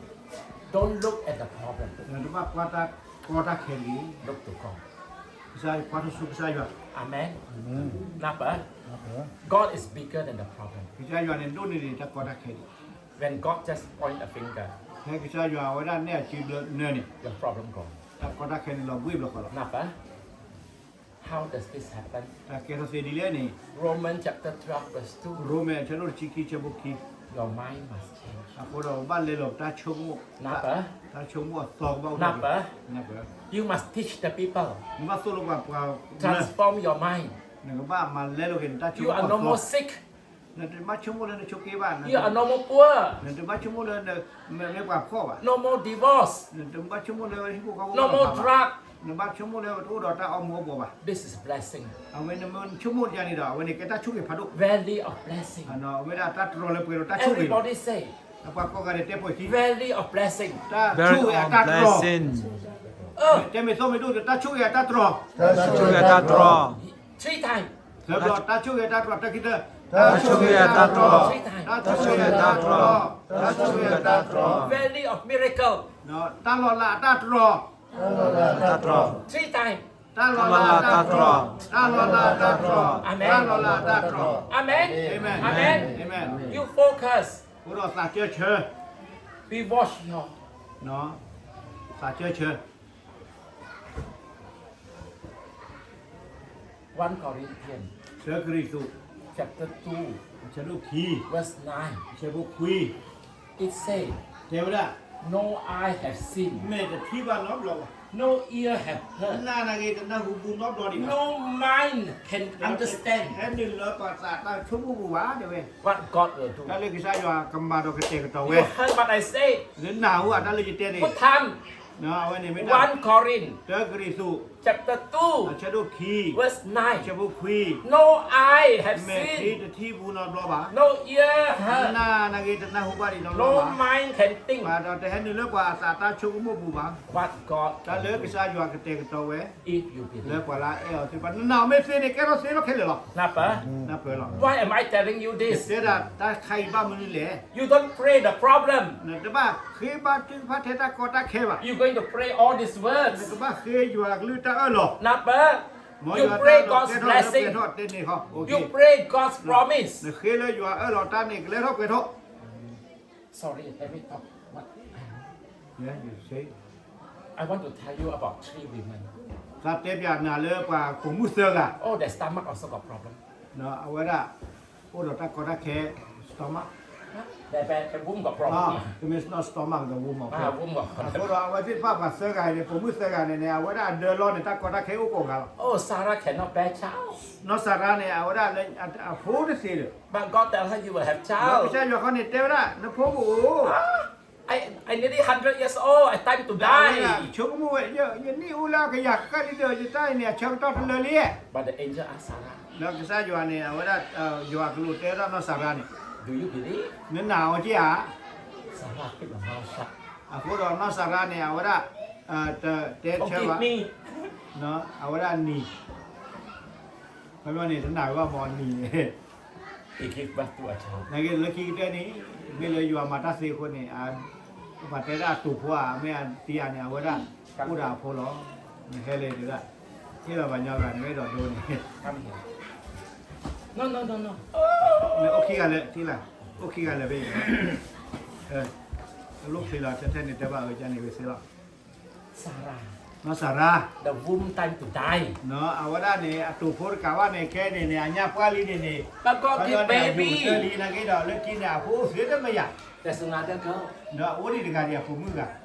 Don't look at the problem. တဘၣ်ကွၢ်တၢ်ကီတၢ်ခဲတဂ့ၤ. Look to God. ကစၢ်ယွၤကွၢ်ထီၣ်ဆူကစၢ်ယွၤ. Amen. Napa, God is bigger than the problem. ကစၢ်ယွၤန့ၣ်ဒိၣ်န့ၢ်ဒံးတၢ်ကီတၢ်ခဲဒံး. When God just point a finger, ဖဲကစၢ်ယွၤအဝဲဒၣ်နဲၣ်အစုဘျၢနၢန့ၣ်, your problem gone. တၢ်ကီတၢ်ခဲန့ၣ်လီၤဘှံးဘျီဃီလီၤ. Napa, how does this happen? တၢ်ကဲထီၣ်သ့ဒ်လဲၣ်န့ၣ်, Romans chapter twelve verse two. ရိမ့ၤအဆၢဒိၣ်တဆံခံဆၢဖိခံ, Your mind must change. အဃိဒီးဘၣ်လဲလိာ်ပတၢ်ဆိကမိၣ်, Napa, တၢ်ဆိကမိၣ်အသီကဘၣ်အိၣ်ထီၣ်က့ၤ. Napa, you must teach the people. နဘၣ်သိၣ်လိပှၤပှၤ, transform your mind. နကဘၣ်မၤလဲလိာ်က့ၤနတၢ်ဆိကမိၣ်အသီ. You are no more sick. နတဘၣ်ဆိကမိၣ်လၢနဆိးက့ဘၣ်. You are no more poor. နတဘၣ်ဆိကမိၣ်လၢနမ့ၢ်ပှၤဖှီၣ်ဘၣ်. No more divorce. နတဘၣ်ဆိကမိၣ်လၢဟံၣ်ဖိဃီဖိ no more drug. နဘၣ်ဆိကမိၣ်လၢတအိၣ်ဒီးတၢ်အီၣ်မူအီၣ်ဘှီးဘၣ်. This is blessing. အဝဲနမ့ၢ်ဆိကမိၣ်ဒ်န့ၣ်ဒီး အဝဲန့ၣ်ကဲတၢ်ဆိၣ်ဂ့ၤဖးဒိၣ်. Valley of blessing. အဝဲဒၣ်တၢ်တြီၤလၢပှဲၤဒီးတၢ်ဆိၣ်ဂ့ၤ. Everybody say, ပှၤကိးဂၤဒဲးတဲပှဲၤခံ, Valley of blessing. တၢ်ဆိၣ်ဂ့ၤအတၢ်တြီၤ. တဲမ့ၢ်သီမ့ၢ်ဒိၣ်ဒီး တၢ်ဆိၣ်ဂ့ၤအတၢ်တြီၤ. တၢ်ဆိၣ်ဂ့ၤအတၢ်တြီၤ. Three times. သၢဘျီ, တၢ်ဆိၣ်ဂ့ၤအတၢ်တြီၤ, တၢ်ခံသၢ, တၢ်ဆိၣ်ဂ့ၤအတၢ်တြီၤ, တၢ်ဆိၣ်ဂ့ၤအတၢ်တြီၤ, တၢ်ဆိၣ်ဂ့ၤအတၢ်တြီၤ. Valley of miracle. တၢ်လီၤလးအတၢ်တြီၤ. Three times. တၢ်လီၤလးအတၢ်တြီၤ, တၢ်လီၤလးအတၢ်တြီၤ, Amen. တၢ်လီၤလးအတၢ်တြီၤ. Amen. Amen. Amen. Amen. You focus. အိၣ်ဒီးသးကၢဆၢ. We watch your သးကၢဆၢ. One Corinthians တၢကရံၣ်သူး chapter two, အဆၢဒိၣ်ခံ, verse nine. အဆၢဖိခွံ. It says, တဲဝဲဒၣ်, No eye have seen, မဲာ်တထံၣ်ဘၣ်နီတဘျီဘၣ်, no ear have heard, နာ်သက့ တနၢ်ဟူဘူးနီတဘျီဒံးဘၣ်, no mind can understand, ဟဲနုာ်လၢပှၤသးတၢ်ဆိကမိၣ်ပူၤဘၣ် တဲဝဲ, what God will do. တၢ်လၢကစၢ်ယွၤကမၤဒီးကတဲာ်ကတီၤဝဲ. You heard what I say. နနၢ်ဟူအတၢ်လၢယတဲန့ၣ်, အဝဲန့ၣ်မ့ၢ် One Corinthians တၢကရံၣ်သူး chapter two, အဆၢဒိၣ်ခံ, verse nine. အဆၢဖိခွံ. No eye have seen, မဲာ်တထံၣ်ဘူးနီတဘျီဘၣ်, no ear heard, နာ်သက့ တနၢ်ဟူဘၣ်ဒံးနီတဘျီဘၣ်, no mind can think, ဒီးတဟဲနုာ်လၢပှၤအသးတၢ်ဆိကမိၣ်ပူၤဘၣ်, what God, တၢ်လၢကစၢ်ယွၤကတဲာ်ကတီၤဝဲ, if you believe, လၢပှၤလၢအအဲၣ်အီၤသ့ၣ်တဖၣ်. နနာ်အီၤမ့ၢ်သ့န့ၣ် ကဲထီၣ်သ့လီၤခဲလၢာ်လီၤ. နၢ်ပၢၢ်. Why am I telling you this? ယတဲဒၣ်တၢ်တခါအံၤဘၣ်မနုၤလဲၣ်. You don't pray the problem. နတဘၣ်ဃ့ဘါထုကဖၣ်ထဲတၢ်ကီတၢ်ခဲဘၣ်. You're going to pray all these words. နကဘၣ်ဃ့ယွၤအကလုၢ်တၢ်အၢၣ်လီၤ. နၢ်ပၢၢ်. မ်ယွၤတၢ်အၢၣ်လီၤကဲထီၣ်လၢပှဲၤထီၣ်တန့ၢ်ဃီ. You pray God's promise. နဃ့လၢယွၤအၢၣ်လီၤတၢ်န့ၣ် ကလဲၤထီၣ်ပှဲၤထီၣ်. Sorry, let me talk. What? Yeah, you say. I want to tell you about three women. သးတဲပၠးနၤလၢပှၤပိာ်မုၣ်သၢဂၤ. Oh, their stomach also got problem. အဝဲဒၣ် အိၣ်ဒီးတၢ်ကီတၢ်ခဲ stomach, တမ့ၢ် not stomach, the womb, အဃိဒီးအဝဲသ့ၣ်တဖၣ်ပှၤသၢဂၤန့ၣ် ပိာ်မုၣ်သၢဂၤန့ၣ်န့ၣ် အဝဲဒၣ်အဒၢလီၤန့ၣ် တၢ်ကီတၢ်ခဲအိၣ်ကိးဂၤလီၤ. နီၢ်စၤရါန့ၣ် အဝဲဒၣ်လၢအဖိတသ့ဒီး ကစၢ်ယွၤခီန့ၣ်တဲဝဲဒၣ် နဖိကအိၣ် I nearly hundred years old, I time to die. ဆိကမိၣ်ဝဲ ယနံၣ်အိၣ်လၢကယၤဃၣ်လံဒီး ယတၢ်အံၤန့ၣ် အဆၢကတီၢ်တလၢလံ. ဒီးကစၢ်ယွၤန့ၣ် အဝဲဒၣ် ယွၤကလူးတဲဒၣ်နီၢ်စၤရါန့ၣ်, နနာ်အီၤက့ဧါ. အဃိဒီးနီၢ်စၤရါန့ၣ် အဝဲဒၣ် တတဲဆၢဘၣ်, အဝဲဒၣ်နံၤ ခီပညီန့ၣ် တနာ်ဝဲဘၣ်မ့ၢ်နံၤန့ၣ် နာ်က့လၢခံကတၢၢ်န့ၣ် မ့ၢ်လၢယွၤမၤတၢ်သ့အဃိန့ၣ် ပှၤတဲဒၣ်အတိာ်ဖိဧါ မ့ၢ်အသံဧါန့ၣ် အဝဲဒၣ်အိၣ်ဒီးအဖိလီၤ. နဟဲလဲၤဒၣ် ဟ့ၣ်လီၤပှၤညီဂၤန့ၣ် မ့ၢ်ဒီးဒိန့ၣ် အိၣ်ခံဂၤလၢာ်, အိၣ်ခံဂၤလၢာ်ဖဲအံၤ, အလိၣ်ချ့လီၤ ထဲထဲန့ၣ်တဲဘၣ်အဝဲကန့ၣ်ဝဲစ့လီၤ. နီၢ်စၤရါ အဝဲဒၣ်န့ၣ် အတိာ်ဖိတကးဘၣ်န့ၣ် ခဲအံၤန့ၣ်န့ၣ် အညၣ်ပှၢ်လံန့ၣ်န့ၣ် ခီပညီန့ၣ် အယိာ်ကတၢၢ်လံ နာ်က့ဒီး လၢခံန့ၣ် အဖိအိၣ်သ့တမ့ၢ်ယၤ, ဒီးအအိၣ်ဒံးတဂၤဒံးအပိာ်မုၣ်တဂၤ,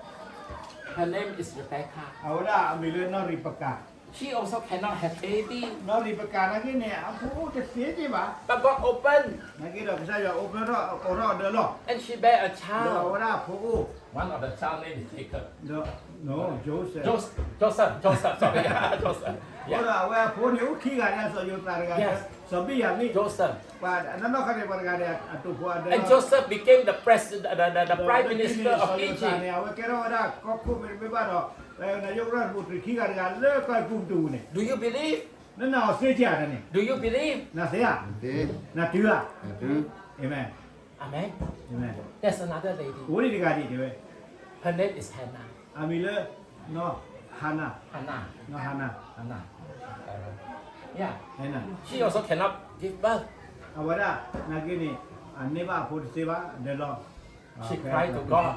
အဝဲဒၣ်အမံၤလၢနီၢ်ရံးပကၤ, နီၢ်ရံးပကၤနာ်က့န့ၣ် အဖိအိၣ်တသ့က့ဘၣ်, နာ်က့ဒီး ကစၢ်ယွၤ open ထီၣ် ကိးထီၣ်အဒၢလီၤ, ဒီးအဝဲဒၣ်အဖိအိၣ် Joseph, Joseph, Joseph, အဃိဒီးအဝဲအဖိန့ၣ်အိၣ်ခံဂၤန့ၣ် စီၤယိၤသးတဂၤ, စီၤဘ့ၣ်ယၤမံၣ်, ပှၤနီၢ်နီၢ်ခါန့ၣ် ပှၤတဂၤန့ၣ် အတိာ်ဖိအဒၢလီၤ, and Joseph became the president, the prime minister of Egypt. စီၤယိၤသးန့ၣ် အဝဲကဲထီၣ်ဝဲဒၣ်ကီၢ်ခိၣ်မ့တမ့ၢ်ဘၣ်ဒီး နယိၣ်ကရၢၢ်တပူၤတခံဂၤတဂၤလၢကီၢ်အဲၤကူပတူးပူၤန့ၣ်, Do you believe? နနာ်အီၤသ့က့ဧါန့ၣ်, Do you believe? နသ့ဧါ, နတုၤဧါ, Amen. Amen. There's another lady. အိၣ်ဒံးတဂၤဒံးတဲဝဲ, Her name is Hannah. အမံၤလၢ နီၢ်ဟၤနၤ, Hannah. Hannah. Yeah. She also cannot give birth. အဝဲဒၣ် နာ်က့န့ၣ် အန့ၢ်ဘၣ်အဖိတသ့ဘၣ် ဒီးလီၤ, She cried to God.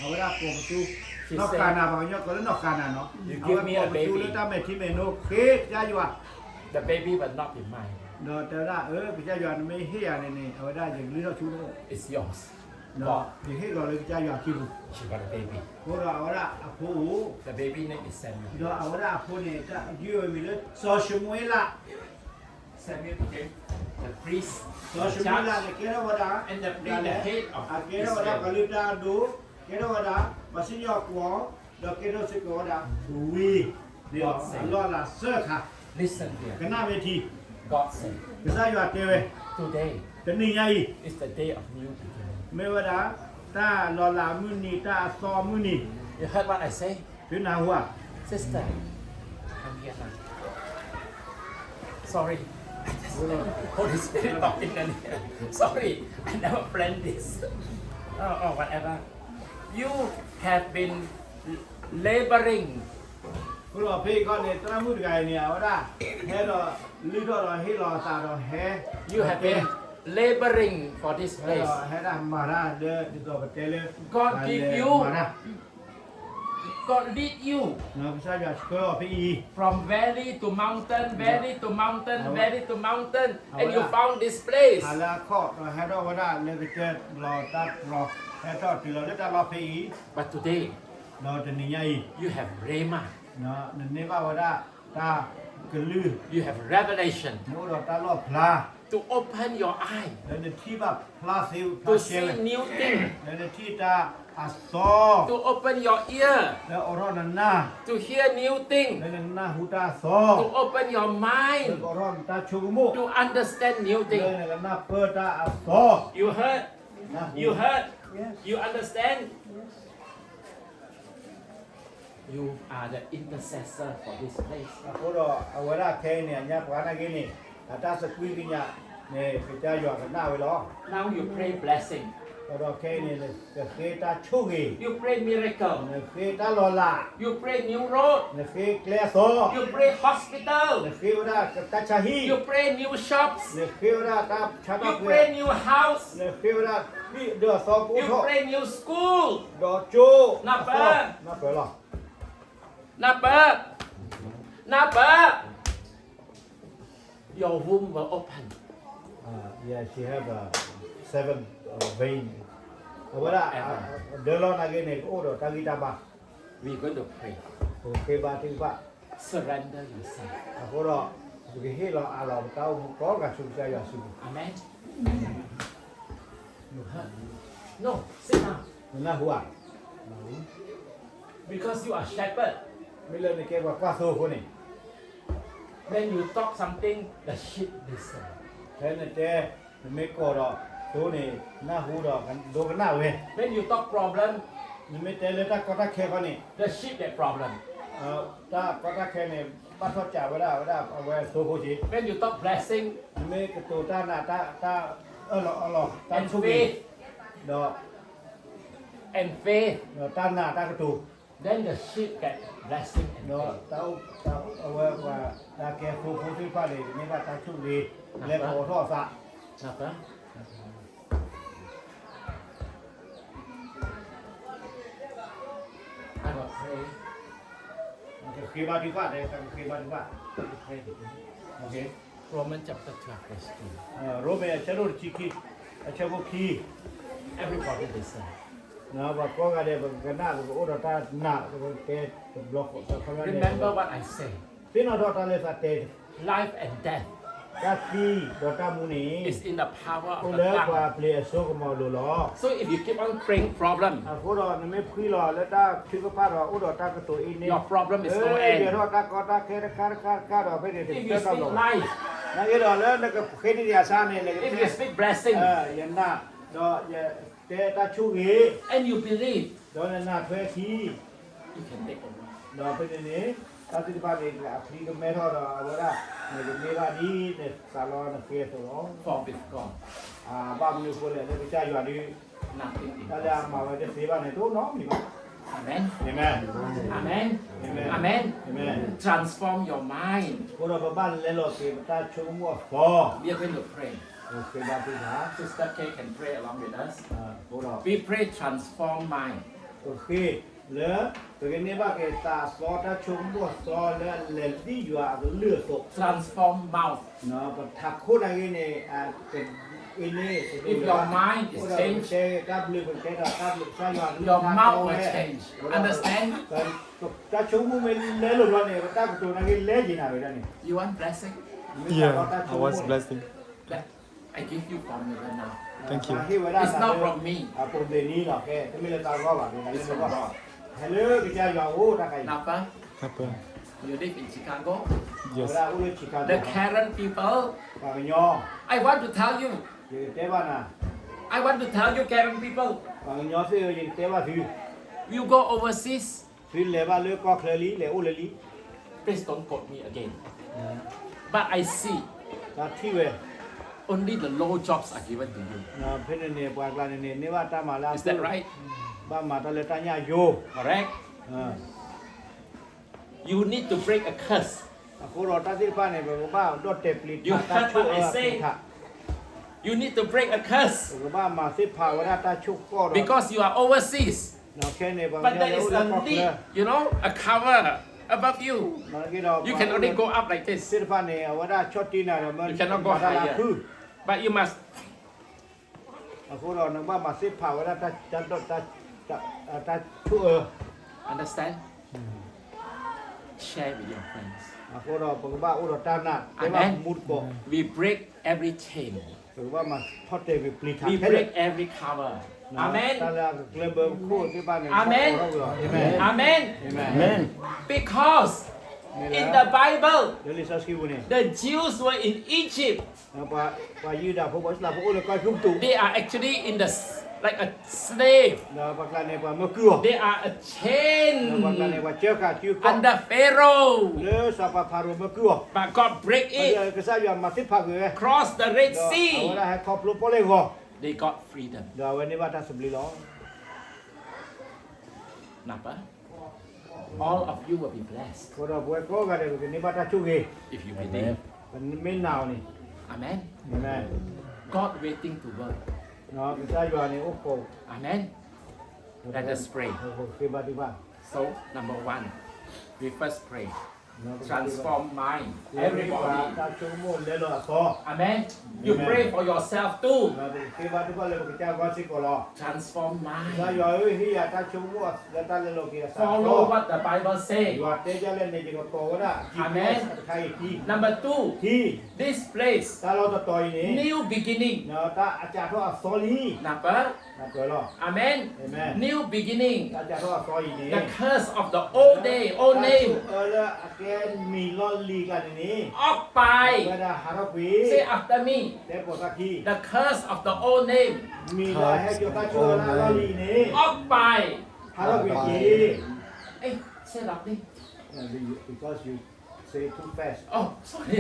အဝဲဒၣ်ကိးပသူ, နီၢ်ဃၤနၤ ပှၤကညီကိးလၢနီၢ်ဃၤနၤနီၤ, အဝဲကိးပသူလၢတၢ်မဲာ်ထံမဲာ်နိ ဃ့ကစၢ်ယွၤ, The baby will not be mine. ဒီးတဲဝဲဒၣ် အၢ ကစၢ်ယွၤ နမ့ၢ်ဟ့ၣ်ယၤန့ၣ်န့ၣ် အဝဲဒၣ်ယကလုၢ်ထီၣ်ဆူနအိၣ်, It's yours. ဒီးယဟ့ၣ်လီၤလၢကစၢ်ယွၤအစုပူၤ, She got a baby. အဃိဒီးအဝဲဒၣ်အဖိအိၣ်, The baby name is Samuel. ဒီးအဝဲဒၣ်အဖိန့ၣ် တၢ်ယုၢ်ဝဲမံၤလၢ စီၤၡမူၤအ့လး, Samuel became the priest, စီၤၡမူၤအ့လးန့ၣ် ကဲထီၣ်ဝဲဒၣ်, and the priest, the head of Israel. အကဲထီၣ်ဝဲဒၣ်ပှၤလုၢ်တၢ်အဒိ, ကဲထီၣ်ဝဲဒၣ် ပှၤစံၣ်ညီၣ်ကွီၢ်, ဒီးကဲထီၣ်စ့ၢ်ကီးဝဲဒၣ် ဝံၤ, ဒီးအလီၢ်အလၤစၢၢ်ခါ, Listen here. ကနၣ်မ့ၢ်ထံ, God said. ကစၢ်ယွၤတဲဝဲ, Today တနံၤညါအံၤ is the day of new beginning. မ့ၢ်ဝဲဒၣ် တၢ်လီၤလးအမုၢ်နံၤ တၢ်အသီအမုၢ်နံၤ, You heard what I say? သုနၢ်ဟူဧါ, Sister, come here now. Sorry. I just, Holy Spirit talking in here. Sorry, I never planned this. Oh, oh, whatever. You have been laboring. အဃိဒီးဖဲအံၤခီန့ၣ် သရၣ်မုၣ်တဂၤအံၤန့ၣ် အဝဲဒၣ် ဟဲဒီးလုၢ်ထီၣ်ဒီးဟ့ၣ်လီၤအသးဒီးဟဲ, You have been laboring for this place. ဟဲဒၣ်မၤတၢ်လၢ ဒ်သိးပတဲလၢ God give you. God lead you. ကစၢ်ယွၤဆှၢအီၤဖဲအံၤ From valley to mountain, valley to mountain, valley to mountain, and you found this place. ဟးလၢအခီၣ်ဒီးဟဲထီၣ်ဝဲဒၣ်လၢကစၢၢ်လီၤတၢ်တြီၤ ဟဲထီၣ်တုၤလီၤလၢတၢ်လီၢ်ဖဲအံၤ, But today, ဒီးတနံၤညါအံၤ, you have rhema. နန့ၢ်ဘၣ်ဝဲဒၣ်တၢ်ကလုၢ်, you have revelation. နအိၣ်ဒီးတၢ်လီၣ်ဖျါ, to open your eye, လၢနထံၣ်ဘၣ်ဖျါသ့ဖျါရှဲဝဲ, to see new thing, လၢနထံၣ်တၢ်အသီ, to open your ear, လၢအိးထီၣ်နနၢ်, to hear new thing, လၢနနၢ်ဟူတၢ်အသီ, to open your mind, လၢကအိးထီၣ်နတၢ်ဆိကမိၣ်, to understand new thing, လၢနကနၢ်ပၢၢ်တၢ်အသီ. You heard? You heard? You understand? You are the intercessor for this place. အဃိဒီးအဝဲဒၣ်ခဲအံၤန့ၣ် အညါပှၤနာ်က့န့ၣ် အတၢ်သကွံၢ်ကညးန့ၣ် ကစၢ်ယွၤကနၣ်ဝဲလီၤ. Now you pray blessing. ဒီးခဲအံၤန့ၣ် နဃ့တၢ်ဆိၣ်ဂ့ၤ, you pray miracle, နဃ့တၢ်လီၤလး, you pray new road, နဃ့ကျဲအသီ, you pray hospital, နဃ့ဝဲဒၣ်တၢ်ဆါဟံၣ်, you pray new shops, နဃ့ဝဲဒၣ်တၢ်ဆါတၢ်ပှဲၤ, you pray new house, နဃ့ဝဲဒၣ်ဒၢအသီကအိၣ်ထီၣ်, you pray new school, ဒီးကၠိအသီ, နၢ်ပၢၢ်လီၤ. နၢ်ပၢၢ်, နၢ်ပၢၢ်, your womb will open. Yeah, she have uh, seven uh, vein. အဝဲဒၣ် Whatever. ဒၢလီၤနာ်က့န့ၣ် ကအိၣ်ဒီးတၢ်ဂံၢ်တၢ်ဘါ. We're going to pray. ပကဃ့ဘါထုကဖၣ်. Surrender yourself. အဃိဒီး ပကဟ့ၣ်လီၤအးလီၤပတၢ်အိၣ်မူကိးဂၤဆူကစၢ်ယွၤစုပူၤ. Amen. You heard? No, sit down. နနၢ်ဟူဧါ. Because you are shepherd. မ့ၢ်လၢနကဲပှၤကွၢ်သိအဃိန့ၣ် When you talk something, the sheep listen. ဖဲနတဲ နမ့ၢ်ကိးဒီး သိန့ၣ် နၢ်ဟူဒီး ဒိကနၣ်ဝဲ. When you talk problem, နမ့ၢ်တဲလၢတၢ်ကီတၢ်ခဲခီန့ၣ် the sheep get problem. တၢ်ကီတၢ်ခဲန့ၣ် ဘၣ်ထီၣ်ကးဝဲဒၣ် ဝဲဒၣ်အဝဲသိအဃိက့ၤ. When you talk blessing, နမ့ၢ်ကတိၤတၢ်နာ် တၢ် တၢ်အၢၣ်လီၤအီလီၤ and တၢ်ဆိၣ်ဂ့ၤ faith, ဒီး and faith, ဒီးတၢ်နာ်တၢ်ကတိၤ then the sheep get blessing and ဒီး faith. တၢ်အိၣ် တၢ်အိၣ် အဝဲပှၤ တၢ်ကဲသိဖိသ့ၣ်တဖၣ်န့ၣ် မ့ၢ်ဘၣ်တၢ်ဆိၣ်ဂ့ၤ လၢပအိးထီၣ်အသး. Papa, I will pray. ကဃ့ဘါထုကဖၣ် တဲ ကဃ့ဘါထုကဖၣ်. Pray with me. Okay. Romans chapter twelve, verse two. ရိမ့ၤအဆၢဒိၣ်တဆံခံ အဆၢဖိခံ Everybody listen. ပှၤကိးဂၤဒဲး ပကကနၣ် ပကအိၣ်ဒီးတၢ်နာ် ပကတဲတဘျီဃီ Remember what I say. သ့ၣ်နီၣ်ထီၣ်တၢ်လၢသးတဲ Life and death တၢ်သံဒီးတၢ်မူန့ၣ် is in the power of the tongue. အိၣ်လၢပှၤအပျ့ၤအစိကမီၤအလိၤလီၤ. So if you keep on praying problem, အဃိဒီးနမ့ၢ်ဖှံလီၤလၢတၢ်ထုကဖၣ်ဒီး အိၣ်ဒီးတၢ်ကတိၤအံၤန့ၣ် your problem is no end. ယဲထီၣ်တၢ်ကီတၢ်ခဲတခါတခါတခါဒီး ဖဲန့ၣ် if you speak life, နာ်က့ဒီးလၢနကဃ့တယၤဆါန့ၣ် if you speak blessing, ယနာ် ဒီးယတဲတၢ်ဆိၣ်ဂ့ၤ and you believe, ဒီးနနာ်ထွဲခံ you can take over. ဒီးဖဲန့ၣ်န့ၣ် တၢ်သ့ၣ်တဖၣ်န့ၣ် အချံကမဲထီၣ်ဒီး အဝဲဒၣ် နကန့ၢ်ဘၣ်ဒ်နစးလီနဃ့အသိးလီၤ. For with God, ဘၣ်မနုၤအဃိလဲၣ် လၢကစၢ်ယွၤဒုး nothing impossible. တၢ်လၢအမၤဝဲတသ့ဘၣ်န့ၣ် တအိၣ်နီတမံၤဘၣ်. Amen. Amen. Amen. Amen. Amen. Transform your mind. အဃိဒီးပဘၣ်လဲလိာ်က့ၤပတၢ်ဆိကမိၣ်အသီ We are going to pray. ပကဃ့ဘါထုကဖၣ်. Sister K can pray along with us. အဃိဒီး We pray transform mind. ပဃ့လၢ ပကန့ၢ်ဘၣ်က့ၤသးအသီ တၢ်ဆိကမိၣ်အသီလၢအလဲၤဒ်ယွၤအကလုၢ်အသိး Transform mouth. ပထးခိၣ်နာ်က့န့ၣ် အန့ၣ် If your mind is changed, တၢ်ဘျုး ပကတဲဒီးတၢ်ဘျုးကစၢ်ယွၤ your mouth will change. Understand? တၢ်ဆိကမိၣ်မ့ၢ်လဲလိာ်ဘျီန့ၣ် ပတၢ်ကတိၤနာ်က့လဲက့ၤနၤဝဲဒၣ်န့ၣ် You want blessing? Yeah, I want blessing. Let, I give you formula now. Thank you. It's not from me. အပူၤသ့ၣ်နံၤလီၤ ကဲတမ့ၢ်လၢတၢ်ဂီၢ်ဘၣ် It's from God. ဟဲလၢကစၢ်ယွၤအအိၣ်တၢ်ခါအံၤ Napa? Napa. You live in Chicago? Yes. အဝဲဒၣ်အိၣ်လၢ Chicago. The Karen people, ပှၤကညီ I want to tell you. ယကတဲဘၣ်နၤ I want to tell you, Karen people. ပှၤကညီသ့ၣ်ဧၢ ယကတဲဘၣ်သု You go overseas. သုလဲၤဘၣ်လၢကီၢ်ချၢလံ လဲၤအိၣ်လၢလံ Please don't quote me again. But I see တၢ်ထံၣ်ဝဲ only the low jobs are given to you. ဖဲန့ၣ်န့ၣ် ပှၤကျါန့ၣ်န့ၣ် န့ၢ်ဘၣ်တၢ်မၤလၢ Is that right? ဘၣ်မၤတၢ်လၢတၢ်ညၣ်ယိ Correct? You need to break a curse. အဃိဒီးတၢ်သ့ၣ်တဖၣ်န့ၣ် ပကဘၣ်ဒီၣ်တဲာ်ပျံၤ You heard what I say? တၢ်ဆိၣ်အၢအပျံၤထး You need to break a curse. ပကဘၣ်မၤသ့ၣ်ဖးဝဲဒၣ်တၢ်ဆိၣ်ကီၢ်ဒီး Because you are overseas. ခဲန့ၣ် But there is a lid, you know, a cover above you. နာ်က့ဒီး You can only go up like this. သ့ၣ်တဖၣ်န့ၣ် အဝဲဒၣ်ဆီၣ်တံၢ်နၤဒီး You cannot go higher. But you must အဃိဒီးနကဘၣ်မၤသ့ၣ်ဖးဝဲဒၣ်တၢ် တၢ်ဆိၣ်အၢ Understand? Share with your friends. အဃိဒီးပကဘၣ်အိၣ်ဒီးတၢ်နာ် တဲဘၣ်မူတကိး We break every chain. ပကဘၣ်မၤထီၣ်တဲာ်ပျံၤထး We break every cover. Amen. တၢ်လၢအကကျၢၢ်ဘၢခိၣ်သ့ၣ်တဖၣ်န့ၣ် Amen. Amen. Because in the Bible, လၢလံာ်စီဆှံပူၤန့ၣ် the Jews were in Egypt. ပှၤယူဒၤဖိ ပှၤအံၣ်စရ့လးဖိအိၣ်လၢကီၢ်အဲၤကူပတူး They are actually in the s- like a slave. ဒီးပှၤကျါန့ၣ် ပှၤမၢကုၢ်အီၤ They are a chain ဒီးပှၤကျါန့ၣ် ပှၤကၢဃာ်စုခီၣ် under Pharaoh. လၢစီၤပၤဖၤရိၤမၢကုၢ်အီၤ But God break it. ကစၢ်ယွၤမၤသ့ၣ်ဖးကွံာ်ဝဲ Cross the Red Sea. ဒီးအဝဲဒၣ်ဟဲခီဖျိပီၣ်လဲၣ်ဂီၤ They got freedom. ဒီးအဝဲန့ၢ်ဘၣ်တၢ်သဘျ့လီၤ. Napa? All of you will be blessed အဃိဒီးပဝဲကိးဂၤဒဲး ပကန့ၢ်ဘၣ်တၢ်ဆိၣ်ဂ့ၤ if you believe. ပမ့ၢ်နာ်အီၤန့ၣ် Amen. Amen. God waiting to work. ကစၢ်ယွၤန့ၣ်အိၣ်ခိး Amen. Let us pray. ပကဃ့ဘါထုကဖၣ် So, number one, we first pray. Transform mind. Everybody. တၢ်ဆိကမိၣ်လဲလိာ်အသီ. Amen. You pray for yourself too. ပကဃ့ဘါထုကဖၣ်လၢပကစၢ်ဂီၢ်စ့ၢ်ကီးလီၤ. Transform mind. ကစၢ်ယွၤဧၢ, ဟ့ၣ်ယၤတၢ်ဆိကမိၣ်လၢတၢ်လဲလိာ်က့ၤအသီ. Follow what the Bible say. ယွၤတဲဒ်လဲၣ်န့ၣ် ယကကိးဝဲဒၣ်. Amen. တခါအံၤ Number two, this place, တၢ်လီၢ်တတီၤအံၤန့ၣ် new beginning. တၢ်အစးထီၣ်အသီလံ. နၢ်ပၢၢ်. နၢ်ပၢၢ်လီၤ. Amen. New beginning. တၢ်စးထီၣ်အသီအံၤန့ၣ် The curse of the old day, old name. တၢ်ဆိၣ်အၢလၢအကဲမံၤလီၢ်လံၤကျါန့ၣ်န့ၣ် အီၣ်ပာ်. အဝဲဒၣ်ဟးထီၣ်ကွံာ်. Say after me. တဲပိာ်သးခံ. The curse of the old name. မံၤလၢအဟဲကၠီၤတၢ်ဆိၣ်အၢလၢအလီၢ်လံၤအံၤန့ၣ် အီၣ်ပာ်. ဟးထီၣ်ကွံာ်တက့ၢ်. Say loudly. Because you say too fast. Oh, sorry.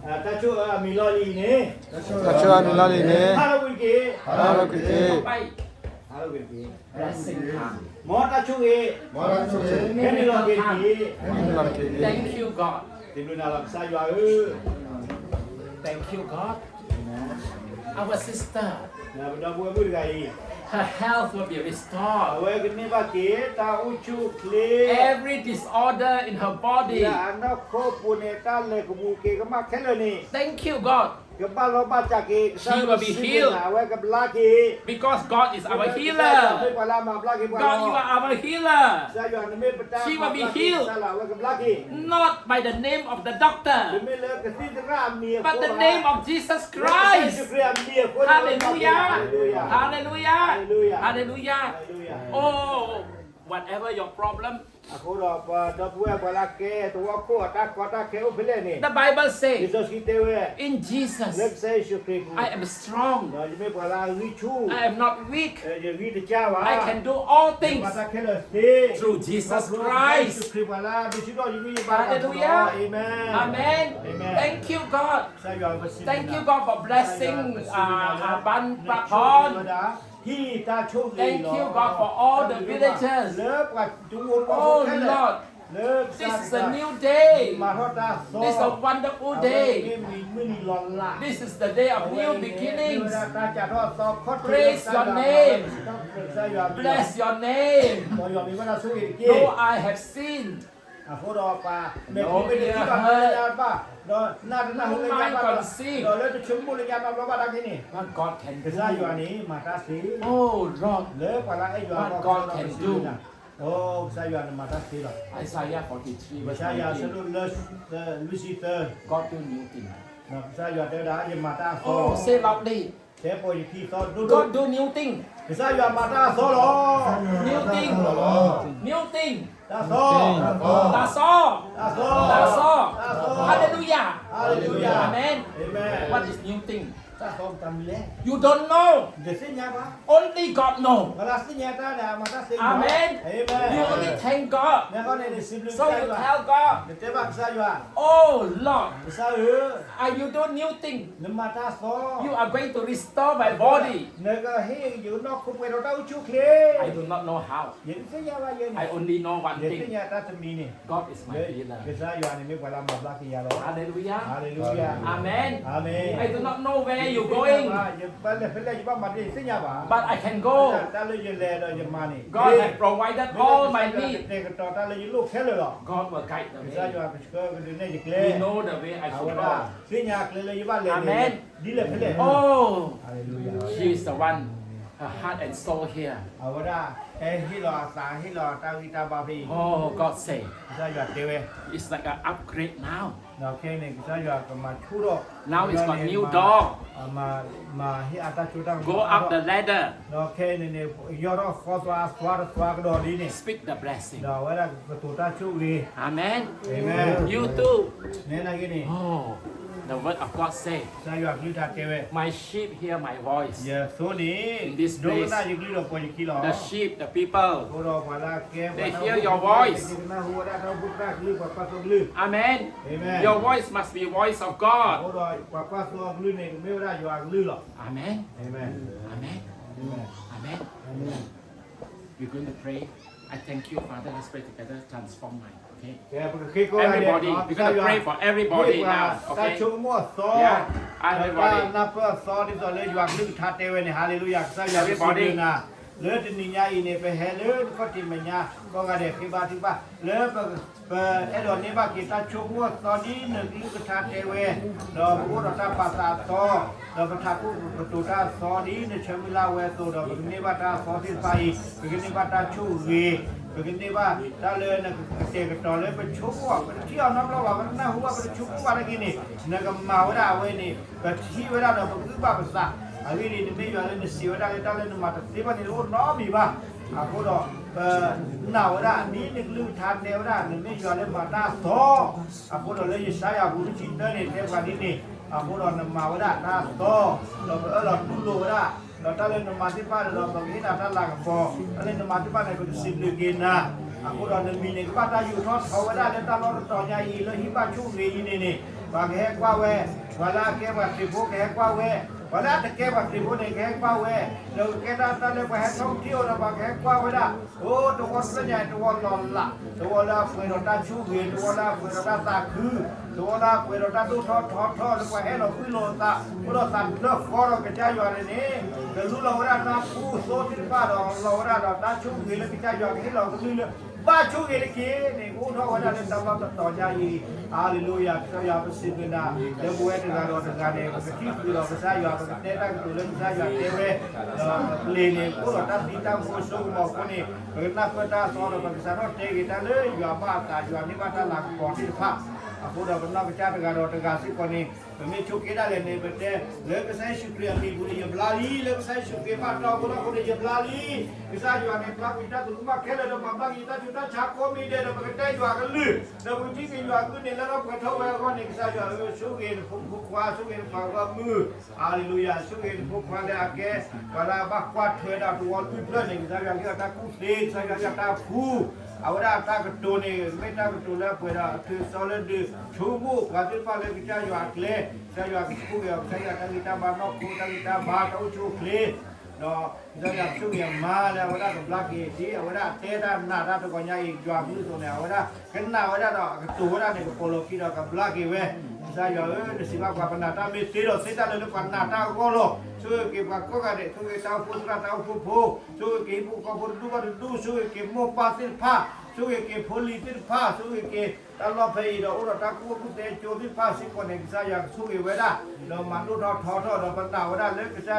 တၢ်ဆိၣ်အၢအမံၤလီၢ်လံၤအံၤန့ၣ် တၢ်ဆိၣ်အၢအမံၤလီၢ်လံၤန့ၣ် ဟးထီၣ်ကွံာ်တက့ၢ်. ဟးထီၣ်ကွံာ်တက့ၢ်. Blessing come. မ်တၢ်ဆိၣ်ဂ့ၤ ဟဲနုာ်လီၤက့ၤတက့ၢ်. Thank you, God. တဘျုးနၤလီၤ ကစၢ်ယွၤဧၢ. Thank you, God. Our sister, ပဒီပုၢ်ဝဲၢ်မုၣ်တဂၤအံၤ her health will be restored. အဝဲကန့ၢ်ဘၣ်က့ၤတၢ်အိၣ်ဆူၣ်အိၣ်ချ့ Every disorder in her body. လၢအနီၢ်ခိပူၤန့ၣ် တၢ်လဲၤကမူၤက့ၤကမၣ်ခဲလၢာ်န့ၣ် Thank you, God. ကဘၣ်လီၤဘၣ်စးက့ၤ She will be healed. အဝဲကဘျါက့ၤ Because God is our healer. မ့ၢ်ပှၤလၢအမၤဘျါက့ၤပှၤလီၤ. God, you are our healer. ကစၢ်ယွၤ နမ့ၢ်ပတၢ်မၤဘျါက့ၤ She will be healed. ကစၢ်ယွၤ အဝဲကဘျါက့ၤ Not by the name of the doctor, တမ့ၢ်လၢကသံၣ်သရၣ်အမံၤအဃိဘၣ်, but the name of Jesus Christ. လၢကစၢ်ယ့ၣ်ၡူးခရံာ်အမံၤအဃိလီၤ. Hallelujah. Hallelujah. Hallelujah. Hallelujah. Oh, whatever your problem, အဃိဒီးပဒီပုၢ်ဝဲၢ်ပှၤလၢကဲသဝီခိၣ်အတၢ်ကီတၢ်ခဲအိၣ်ဖဲလဲၣ်န့ၣ် The Bible says, လံာ်စီဆှံတဲဝဲ in Jesus, လၢကစၢ်ယ့ၣ်ၡူးခရံာ်အပူၤ I am strong. ဒီးယမ့ၢ်ပှၤလၢအဂံၢ်ဆူၣ်, I am not weak. ယဂံၢ်တစၢ်ဘၣ်. I can do all things ယမၤတၢ်ခဲလၢာ်သ့ through Jesus Christ. ယ့ၣ်ၡူးခရံာ်ပှၤလၢအဒုးဆူၣ်ထီၣ်ယဂံၢ်ယဘါ. Hallelujah. Amen. Amen. Amen. Thank you, God. ကစၢ်ယွၤပစံး Thank you, God, for blessing အဘၢၣ်ပၢၢ်ဖီ ဟ့ၣ်တၢ်ဆိၣ်ဂ့ၤလီၤ. Thank you, God, for all the villages. လၢပှၤတအိၣ်တဘီ Oh, Lord, this is a new day. မၤထီၣ်တၢ်သီ This is a wonderful day. မ့ၢ်မုၢ်နံၤလီၤလး This is the day of new beginnings. တၢ်စးထီၣ်အသီခီၣ်ထံး Praise your name. ကစၢ်ယွၤ Bless your name. ဒီးယွၤမ့ၢ်ဝဲဒၣ်ဆိၣ်ဂ့ၤတက့ၢ်. Though I have sinned, အဃိဒီးပှၤ no ear heard, ဒီးနၢ်တနၢ်ဟူလၢညါဘၣ် ဒီးလၢတဆိကမိၣ်လၢညါဘၣ်ဘျီဘၣ်တၢ်က့န့ၣ် But God can do. ကစၢ်ယွၤန့ၣ် မၤတၢ်သ့. Oh, Lord, လၢပှၤလၢအဲၣ်ယွၤ But God can do. အိ ကစၢ်ယွၤနမၤတၢ်သ့လီၤ. Isaiah forty-three verse nineteen. ကစၢ်ယွၤအဆၢဒိၣ်လၢ လွံၢ်ဆံသၢ God do new thing. ကစၢ်ယွၤတဲဝဲဒၣ် ယမၤတၢ်အသီလီၤ. Oh, say loudly. တဲပိာ်ယခံသီဒိၣ်ဒိၣ်. God do new thing. ကစၢ်ယွၤမၤတၢ်အသီလီၤ. New thing. New thing. တၢ်သီ. တၢ်သီ. တၢ်သီ. တၢ်သီ. Hallelujah. Hallelujah. Amen. Amen. What is new thing? တၢ်သီတၢ်မနုၤလဲၣ်. You don't know. နတသ့ၣ်ညါဘၣ်. Only God know. ပှၤလၢသ့ၣ်ညါတၢ်န့ၣ် အမၤတၢ်သ့လီၤ. Amen. Amen. You only thank God. မ့ၢ်ဃီန့ၣ် နစံးဘျုးကစၢ်ယွၤ. So you tell God. နတဲဘၣ်ကစၢ်ယွၤ. Oh Lord. ကစၢ်ဧၢ. I, you do new thing. နမၤတၢ်သီ. You are going to restore my body. နကဟ့ၣ်ယနီၢ်ခိပှဲၤဒီးတၢ်အိၣ်ဆူၣ်အိၣ်ချ့. I do not know how. ယတသ့ၣ်ညါဘၣ်ယဲန့ၣ်. I only know one thing. ယသ့ၣ်ညါတၢ်တမံၤန့ၣ်. God is my healer. ကစၢ်ယွၤန့ၣ်မ့ၢ်ပှၤလၢအမၤဘျါက့ၤယၤလီၤ. Hallelujah. Hallelujah. Amen. Amen. I do not know where you're going. ယဘၣ်လဲၤဖဲလဲၣ် ယဘၣ်မၤဒ်လဲၣ် ယသ့ၣ်ညါဘၣ်. But I can go. တၢ်လၢယလဲၤဒီးယမၤန့ၣ် God has provided all my need. ကတဲာ်ကတီၤတၢ်လၢယလိၣ်ခဲလၢာ်လီၤ. God will guide the way. ကစၢ်ယွၤကဆှၢကဒုးနဲၣ်ယကျဲ. He know the way I should go. အဝဲဒၣ်သ့ၣ်ညါကျဲလၢယဘၣ်လဲၤန့ၣ် ဒ်လဲၣ်ဖဲလဲၣ်. Oh, Hallelujah. She is the one, her heart and soul here. အဝဲဒၣ် ဟဲဟ့ၣ်လီၤအသး ဟ့ၣ်လီၤတၢ်ဂံၢ်တၢ်ဘါဖဲအံၤ. Oh, God say, ကစၢ်ယွၤတဲဝဲ it's like an upgrade now. ဒီးခဲအံၤန့ၣ် ကစၢ်ယွၤကမၤဆူၣ်ထီၣ် Now it's got new door. မၤဟ့ၣ်အတၢ်ဆိတၢ်ကမီၤ Go up the ladder. ဒီးခဲအံၤန့ၣ်န့ၣ် ယီၢ်ထီၣ်ဃီသွါသွါတသွါကဒီးလံန့ၣ် Speak the blessing. ဒီးအဝဲဒၣ်ကတိၤတၢ်ဆိၣ်ဂ့ၤ. Amen. Amen. You too. နဲနာ်က့န့ၣ် Oh, the word of God say, ကစၢ်ယွၤကလုၢ်ကထါတဲဝဲ My sheep hear my voice. ယသိန့ၣ် In this place, ဒိကနၣ်ယကလုၢ်ဒီးပိာ်ယခံလီၤ. The sheep, the people, အဃိဒီးပှၤလၢအကဲ they hear your voice. ဒိကနၣ်ဟူဝဲဒၣ်တၢ်အိၣ်ဖှိၣ်သရၣ်ကလုၢ် ပှၤကွၢ်သိအကလုၢ်. Amen. Amen. Your voice must be voice of God. အဃိဒီးပှၤကွၢ်သိအကလုၢ်န့ၣ် ကမ့ၢ်ဝဲဒၣ်ယွၤအကလုၢ်လီၤ. Amen. Amen. Amen. Amen. Amen. Amen. We're going to pray. I thank you, Father. Let's pray together. Transform mind. Okay? ကဲ ပကဃ့ကီး Everybody, we're gonna pray for everybody now. Okay? တၢ်ဆိကမိၣ်အသီ Yeah. Everybody. တၢ်နၢ်ပၢၢ်အသီ ဒ်သိးလၢယွၤကလုၢ်ကထါတဲဝဲန့ၣ် Hallelujah ကစၢ်ယွၤ Everybody. ကစံးဘျုးနၤ လၢတနံၤညါအံၤန့ၣ် ပဟဲလၢနခီၣ်ထံးမဲာ်ညါ ကိးဂၤဒဲးဃ့ဘါထုကဖၣ် လၢပအဲၣ်ဒိးန့ၢ်ဘၣ်က့ၤတၢ်ဆိကမိၣ်အသီဒ်နကလုၢ်ကထါတဲဝဲ, ဒီးပအိၣ်ဒီးတၢ်ပာ်သးအသီ, ဒီးပထးခိၣ်ကတိၤတၢ်အသီဒ်နဆၢမုၢ်လၢ်ဝဲအသိးဒီး ပကန့ၢ်ဘၣ်တၢ်အသီသ့ၣ်တဖၣ်အံၤ ပကန့ၢ်ဘၣ်တၢ်ဆိၣ်ဂ့ၤ, ပကန့ၢ်ဘၣ်တၢ်လၢနကတဲာ်ကတီၤလၢပဆိကမိၣ်ဘၣ် ပတထံၣ်အီၤနီတဘျီဘၣ် ပတနၢ်ဟူဘၣ် ပတဆိကမိၣ်ဘၣ်တဂ့ၤန့ၣ် နကမၤဝဲဒၣ်အဝဲန့ၣ် ပထံၣ်ဝဲဒၣ်ဒီးပဂံၢ်ဘၣ်ပသး, အဂ့ၢ်ဒ်အံၤ နမ့ၢ်ယွၤလၢနစံးဝဲဒၣ်လၢ တၢ်လၢနမၤတသ့ဘၣ်န့ၣ် တအိၣ်နီတမံၤဘၣ်. အဃိဒီး ပနာ်ဝဲဒၣ်ဒ်နကလုၢ်ကထါတဲဝဲဒၣ် နမ့ၢ်ယွၤလၢမၤတၢ်အသီ, အဃိဒီးလၢယၡါယၤအပူၤ တဆံသၢန့ၣ် တဲပှၤဒ်န့ၣ်, အဃိဒီးနမၤဝဲဒၣ်တၢ်အသီ, ဒီးပအၢၣ်လီၤတူၢ်လိာ်ဝဲဒၣ်, ဒီးတၢ်လၢနမၤသ့ၣ်တဖၣ်ဒီး ပကဟ့ၣ်နၤတၢ်လၤကပီၤ, တၢ်လၢနမၤသ့ၣ်တဖၣ်န့ၣ် ပကစံးဘျုးက့ၤနၤ, အဃိဒီးနမံၤန့ၣ် ကဘၣ်တၢ်ယူးထီၣ်ထီဝဲဒၣ်လၢတၢ်လီၢ်တတီၤညါအံၤ လၢဟံၣ်ဘၣ်ဆိၣ်ဂ့ၤအံၤန့ၣ်န့ၣ်, ပှၤကဟဲကွၢ်ဝဲ, ပှၤလၢအကဲပှၤခရံာ်ဖိကဟဲကွၢ်ဝဲ, ပှၤလၢအတကဲပှၤခရံာ်ဖိန့ၣ် ကဟဲကွၢ်ဝဲ, ဒီးကကဲတၢ်လၢပှၤဟဲထီၣ်ထံၣ်အီၤဒီး ပှၤကဟဲကွၢ်ဝဲဒၣ်, အိ တဝီတဖျၢၣ်ညါ တဝီလီၤလး, တဝီလၢအပှဲၤဒီးတၢ်ဆိၣ်ဂ့ၤ, တဝီလၢအပှဲၤဒီးတၢ်သးခု, တဝီလၢအပှဲၤဒီးတၢ်ဒိၣ်ထီၣ်ထီထီၣ် လၢပှၤအဲၣ်လီၤကွံလိာ်အသး အိၣ်ဒီးသးတဖျၢၣ်ဃီဒီးကစၢ်ယွၤန့ၣ်န့ၣ်, ကလူလီၤဝဲဒၣ်တၢ်ကူအသိသ့ၣ်တဖၣ်ဒီး လီၤဝဲဒၣ်ဒီးတၢ်ဆိၣ်ဂ့ၤလၢကစၢ်ယွၤကဟ့ၣ်လီၤကလုၢ်လၢ ဘၣ်ဆိၣ်ဂ့ၤတက့ၢ်န့ၣ် ကအိၣ်ထီၣ်ဝဲဒၣ်လၢတၢ်လီၢ်တတီၤညါအံၤ, ဟါလ့လူယၤ, ကစၢ်ယွၤပစံးဘျုးနၤ, လၢပဝဲတဂၤဒီးတဂၤန့ၣ် ပကထံၣ်ဃုာ်ဒီးကစၢ်ယွၤ ပကတဲတၢ်ကတိၤလၢကစၢ်ယွၤတဲဝဲ, ဒီးပကျဲၤန့ၣ် ကအိၣ်ဒီးတၢ်သံတၢ်ဖိစိကမီၤအဃိန့ၣ် ပကနၢ်ပၢၢ်တၢ်အသီဒီး ပကစးထီၣ်တဲဂ့ၤတၢ်လၢယွၤဘၣ်အသး ယွၤန့ၢ်ဘၣ်တၢ်လၤကပီၤသ့ၣ်တဖၣ်, အဃိဒီးပနီၢ်ကစၢ်တဂၤဒီးတဂၤစ့ၢ်ကီးန့ၣ် ပမ့ၢ်ဆိးက့ဒၣ်လဲာ်န့ၣ် ပတဲလၢကစၢ်ယ့ၣ်ၡူးခရံာ်အမံၤပူၤန့ၣ် ယဘျါလံ, လၢကစၢ်ယ့ၣ်ၡူးခရံာ်ဘၣ်တၢ်အိၣ်ဖှိၣ်ထီၣ်အဃိန့ၣ် ယဘျါလံ, ကစၢ်ယွၤန့ၣ် ဘျါက့ၤတၢ်သရူးမၤခဲလၢာ်ဒီး ပှၤဘျါက့ၤယတၢ်ဆူးတၢ်ဆါကိးမံၤဒဲးဒီး ပကတဲယွၤအကလုၢ်, ဒီးပကထံၣ်က့ၤယွၤအကလုၢ်န့ၣ် လၢထီၣ်ပှဲၤထီၣ်ဝဲအဂီၢ်န့ၣ် ကစၢ်ယွၤဧၢ, ဆိၣ်ဂ့ၤနဖိမုၣ်ဖိခွါ, ဆိၣ်ဂ့ၤနပှၤဂီၢ်မုၢ်, ဟါလ့လူယၤ, ဆိၣ်ဂ့ၤနဖိခွါလၢအကဲ ပှၤလၢအဘၣ်ကွၢ်ထွဲဒီးတဝီလွံၢ်ဖျၢၣ်န့ၣ် ကစၢ်ယွၤကဟ့ၣ်အီၤတၢ်ကူၣ်သ့, ကစၢ်ယွၤကဟ့ၣ်အီၤတၢ်ဖှူ, အဝဲဒၣ်တၢ်ကတိၤန့ၣ် မ့ၢ်တၢ်ကတိၤလၢအပှဲၤဒီးအထုးစီလၢဒုး ဆိကမိၣ်ပှၤသ့ၣ်တဖၣ်လၢကစၢ်ယွၤအကျဲ, ကစၢ်ယွၤကဆိၣ်ဂ့ၤအီၤ, ကစၢ်ယွၤတၢ်ဂံၢ်တၢ်ဘါနီၢ်ခိ တၢ်ဂံၢ်တၢ်ဘါတၢ်အိၣ်ဆူၣ်အိၣ်ချ့ ဒီးကစၢ်ယွၤဆိၣ်ဂ့ၤအမါလၢအဝဲဒၣ်ကဘျါက့ၤဒ်အဝဲဒၣ်တဲတၢ်နာ်တၢ်တဂီၤညါအံၤ ယွၤအကလုၢ်အသိးန့ၣ် အဝဲဒၣ်ကနာ်ဝဲဒၣ်ဒီးအကတိၤဝဲဒၣ်န့ၣ် ကပီၤလီၤခံဒီးကဘျါက့ၤဝဲ, ကစၢ်ယွၤဧၢ, နစံးဘၣ်ပှၤပနာ်တၢ်မ့ၢ်သ့ဒီးသ့တၢ်လၢလၢပှၤနာ်တၢ်အဂီၢ်လီၤ, ဆိၣ်ဂ့ၤက့ၤပှၤကိးဂၤဒဲး, ဆိၣ်ဂ့ၤတၢ်အိၣ်ဖှိၣ်သရၣ်တၢ်အိၣ်ဖှိၣ်ဖိ, ဆိၣ်ဂ့ၤက့ၤဟံၣ်ဖိဃီဖိတဒူၣ်ဘၣ်တဒူၣ်, ဆိၣ်ဂ့ၤက့ၤမိၢ်ပၢ်သ့ၣ်တဖၣ်, ဆိၣ်ဂ့ၤက့ၤဖိလံၤသ့ၣ်တဖၣ်, ဆိၣ်ဂ့ၤက့ၤတၢ်လီၢ်ဖဲအံၤဒီးအိၣ်ဒီးတၢ်ကူၣ်ဘၣ်ကူၣ်သ့ကၠိသ့ၣ်တဖၣ်စ့ၢ်ကီးန့ၣ် ကစၢ်ယွၤကဆိၣ်ဂ့ၤဝဲဒၣ်, ဒီးမၤဒိၣ်ထီၣ်ထီထီၣ်ဒီးပနာ်ဝဲဒၣ်လၢကစၢ်ယွၤအကလုၢ်အဃိ, ဒီးတၢ်နာ်လၢပှၤသ့ၣ်တဖၣ်အိၣ်ဒီးတၢ်နာ်အဃိန့ၣ် တၢ်လီၤလး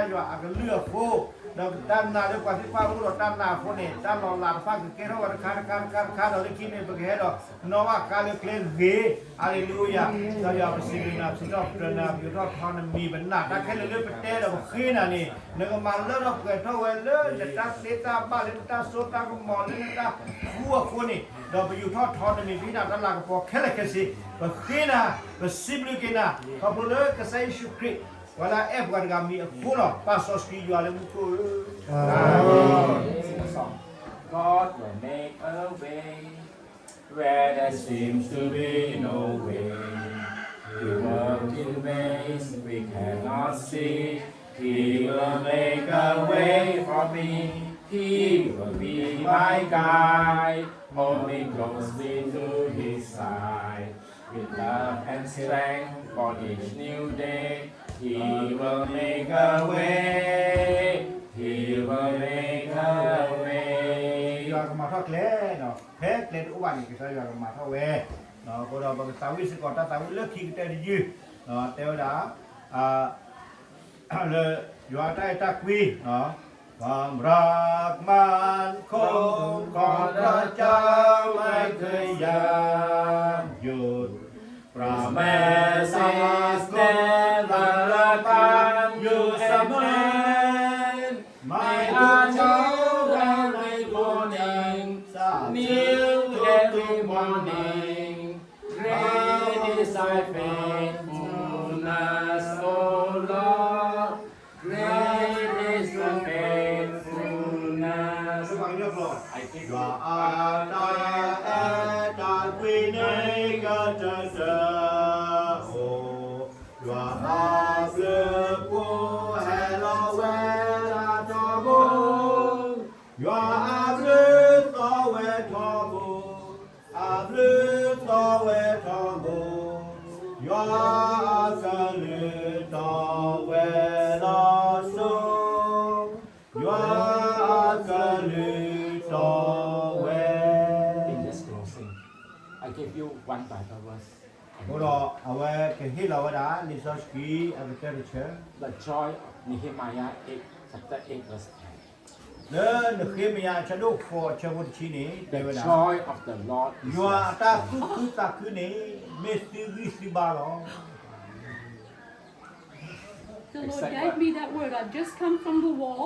တဖၣ်ကကဲထီၣ်ဝဲတခါတခါတခါတခါဒီးလၢခံန့ၣ် ပကဟဲဒီးနီၣ်ဘၣ်ကါလၢကျဲဂ့ၤ, ဟါလ့လူယၤ, ကစၢ်ယွၤပစံးဘျုးနၤ ပစံးထီၣ်ပတြၢၤနၤ ပယူးထီၣ်ထီနမံၤ ပနာ်တၢ်ခဲလၢာ်လၢပတဲဒီးပဃ့နၤန့ၣ် နကမၤလၢထီၣ်ပှဲၤထီၣ်ဝဲလၢနတၢ်သ့တၢ်ဘၣ်လၢနတၢ်စိတၢ်ကမီၤလၢနတၢ်ဃူအဃိန့ၣ် ဒီးပယူးထီၣ်ထီနမံၤ ပဟ့ၣ်နၤတၢ်လၤကပီၤခဲလၢာ်ခဲဆ့, ပဃ့နၤ, ပစံးဘျုးက့ၤနၤ, ခီဖျိလၢကစၢ်ယ့ၣ်ၡူးခရံာ် ပှၤလၢအအဲၣ်ပှၤတဂၤမံၤအဃိလီၤ, ပၢ်စီဆှံယွၤလၢမူခိၣ်ဧၢ, အၤမ့ၣ် God will make a way where there seems to be no way. He works in ways we cannot see. He will make a way for me. He will be my guide. Hold me closely to his side. With love and strength for each new day. He will make a way. He will make a way. ယွၤကမၤထီၣ်ကျဲ, ဖဲကျဲတအိၣ်ဘၣ်န့ၣ် ကစၢ်ယွၤကမၤထီၣ်ဝဲ, အဃိဒီးပကသးဝံၣ်စ့ၢ်ကီးတၢ်သးဝံၣ်လၢခံကတၢၢ်တယုၢ်, တဲဝဲဒၣ် လၢယွၤအတၢ်အဲၣ်တၢ်ကွံ, ความรักมั่นคงของพระเจ้าไม่เคยหยาบหยุด พระเมสสิสเนรักกันอยู่เสมอ ไม่อาเช้าและไม่ morning, new every morning. Great is thy faithfulness, O Lord. Great is thy faithfulness. ယွၤအတၢ်အဲၣ်တၢ်ကွံန့ၣ်ကတၢၢ်တၢၢ်, ယွၤအဘျုးအဖှိၣ်ဟဲလီၤဝဲဒၣ်ထီဘိ, ယွၤအဘျုးသီဝဲထီဘိ အဘျုးသီဝဲထီဘိ, ယွၤအကလုၢ်တီဝဲလီၤစိၤ, ယွၤအက One Bible verse. အဃိဒီးအဝဲကဟ့ၣ်လီၤဝဲဒၣ်လံာ်စီဆှံအကတၢၢ်တဆၢ The joy of Nehemiah eight, chapter eight, verse ten. လၢနဃ့မယၤအဆၢဒိၣ်ဃိးအဆၢဖိတဆံန့ၣ် တဲဝဲဒၣ်, The joy of the Lord is your strength. ယွၤအတၢ်သူၣ်ခုသးခုန့ၣ် မ့ၢ်သုဂံၢ်သုဘါလီၤ. The Lord gave me that word. I've just come from the wall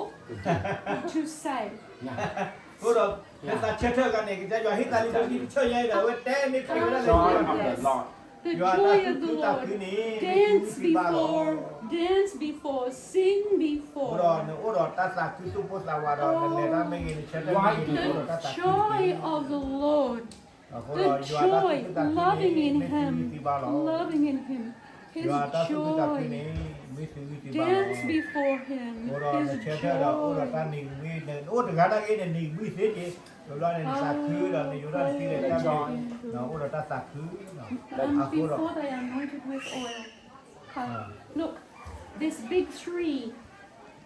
to say. အဃိဒီး ကစၢ်ဆၢထၢၣ်အခါန့ၣ် ကစၢ်ယွၤဟ့ၣ်သးလံာ်စီဆှံတဆၢညါအံၤဒီး အဝဲတဲန့ၢ်က့ၤဝဲဒၣ်လၢ The joy of the Lord. Dance before, dance before, sing before. အဃိဒီးနအိၣ်ဒီးတၢ်သးခုသူၣ်ပိၢ်သးဝးဒီး နလဲၤတၢ်မ့ၢ်ဂ့ၤ နဆၢထၢၣ်မ့ၢ်ဂ့ၤ နအိၣ်ဒီးတၢ်သးခုန့ၣ် The joy of the Lord. အဃိဒီးယွၤအတၢ်သူၣ်ခုသးခုန့ၣ် မ့ၢ်သုဂံၢ်သုဘါလီၤ. His joy, loving in Him, His joy. ယွၤအတၢ်သူၣ်ခုသးခုန့ၣ် မ့ၢ်သုဂံၢ်သုဘါလီၤ. Dance before Him, His joy. အဃိဒီးနဆၢထၢၣ်ဒီးအိၣ်ဒီးတၢ်နံၤကမှံ နအိၣ်တဂၤနာ်က့န့ၣ် နံၤကမှံသ့က့ၤ, တဘျီန့ၣ်နသးခုဒီးနယိးထီၣ်တသ့ဒီးတၢ်မ့ၢ် နအိၣ်ဒီးတၢ်သးခု And before they are anointed with oil. Look, this big tree,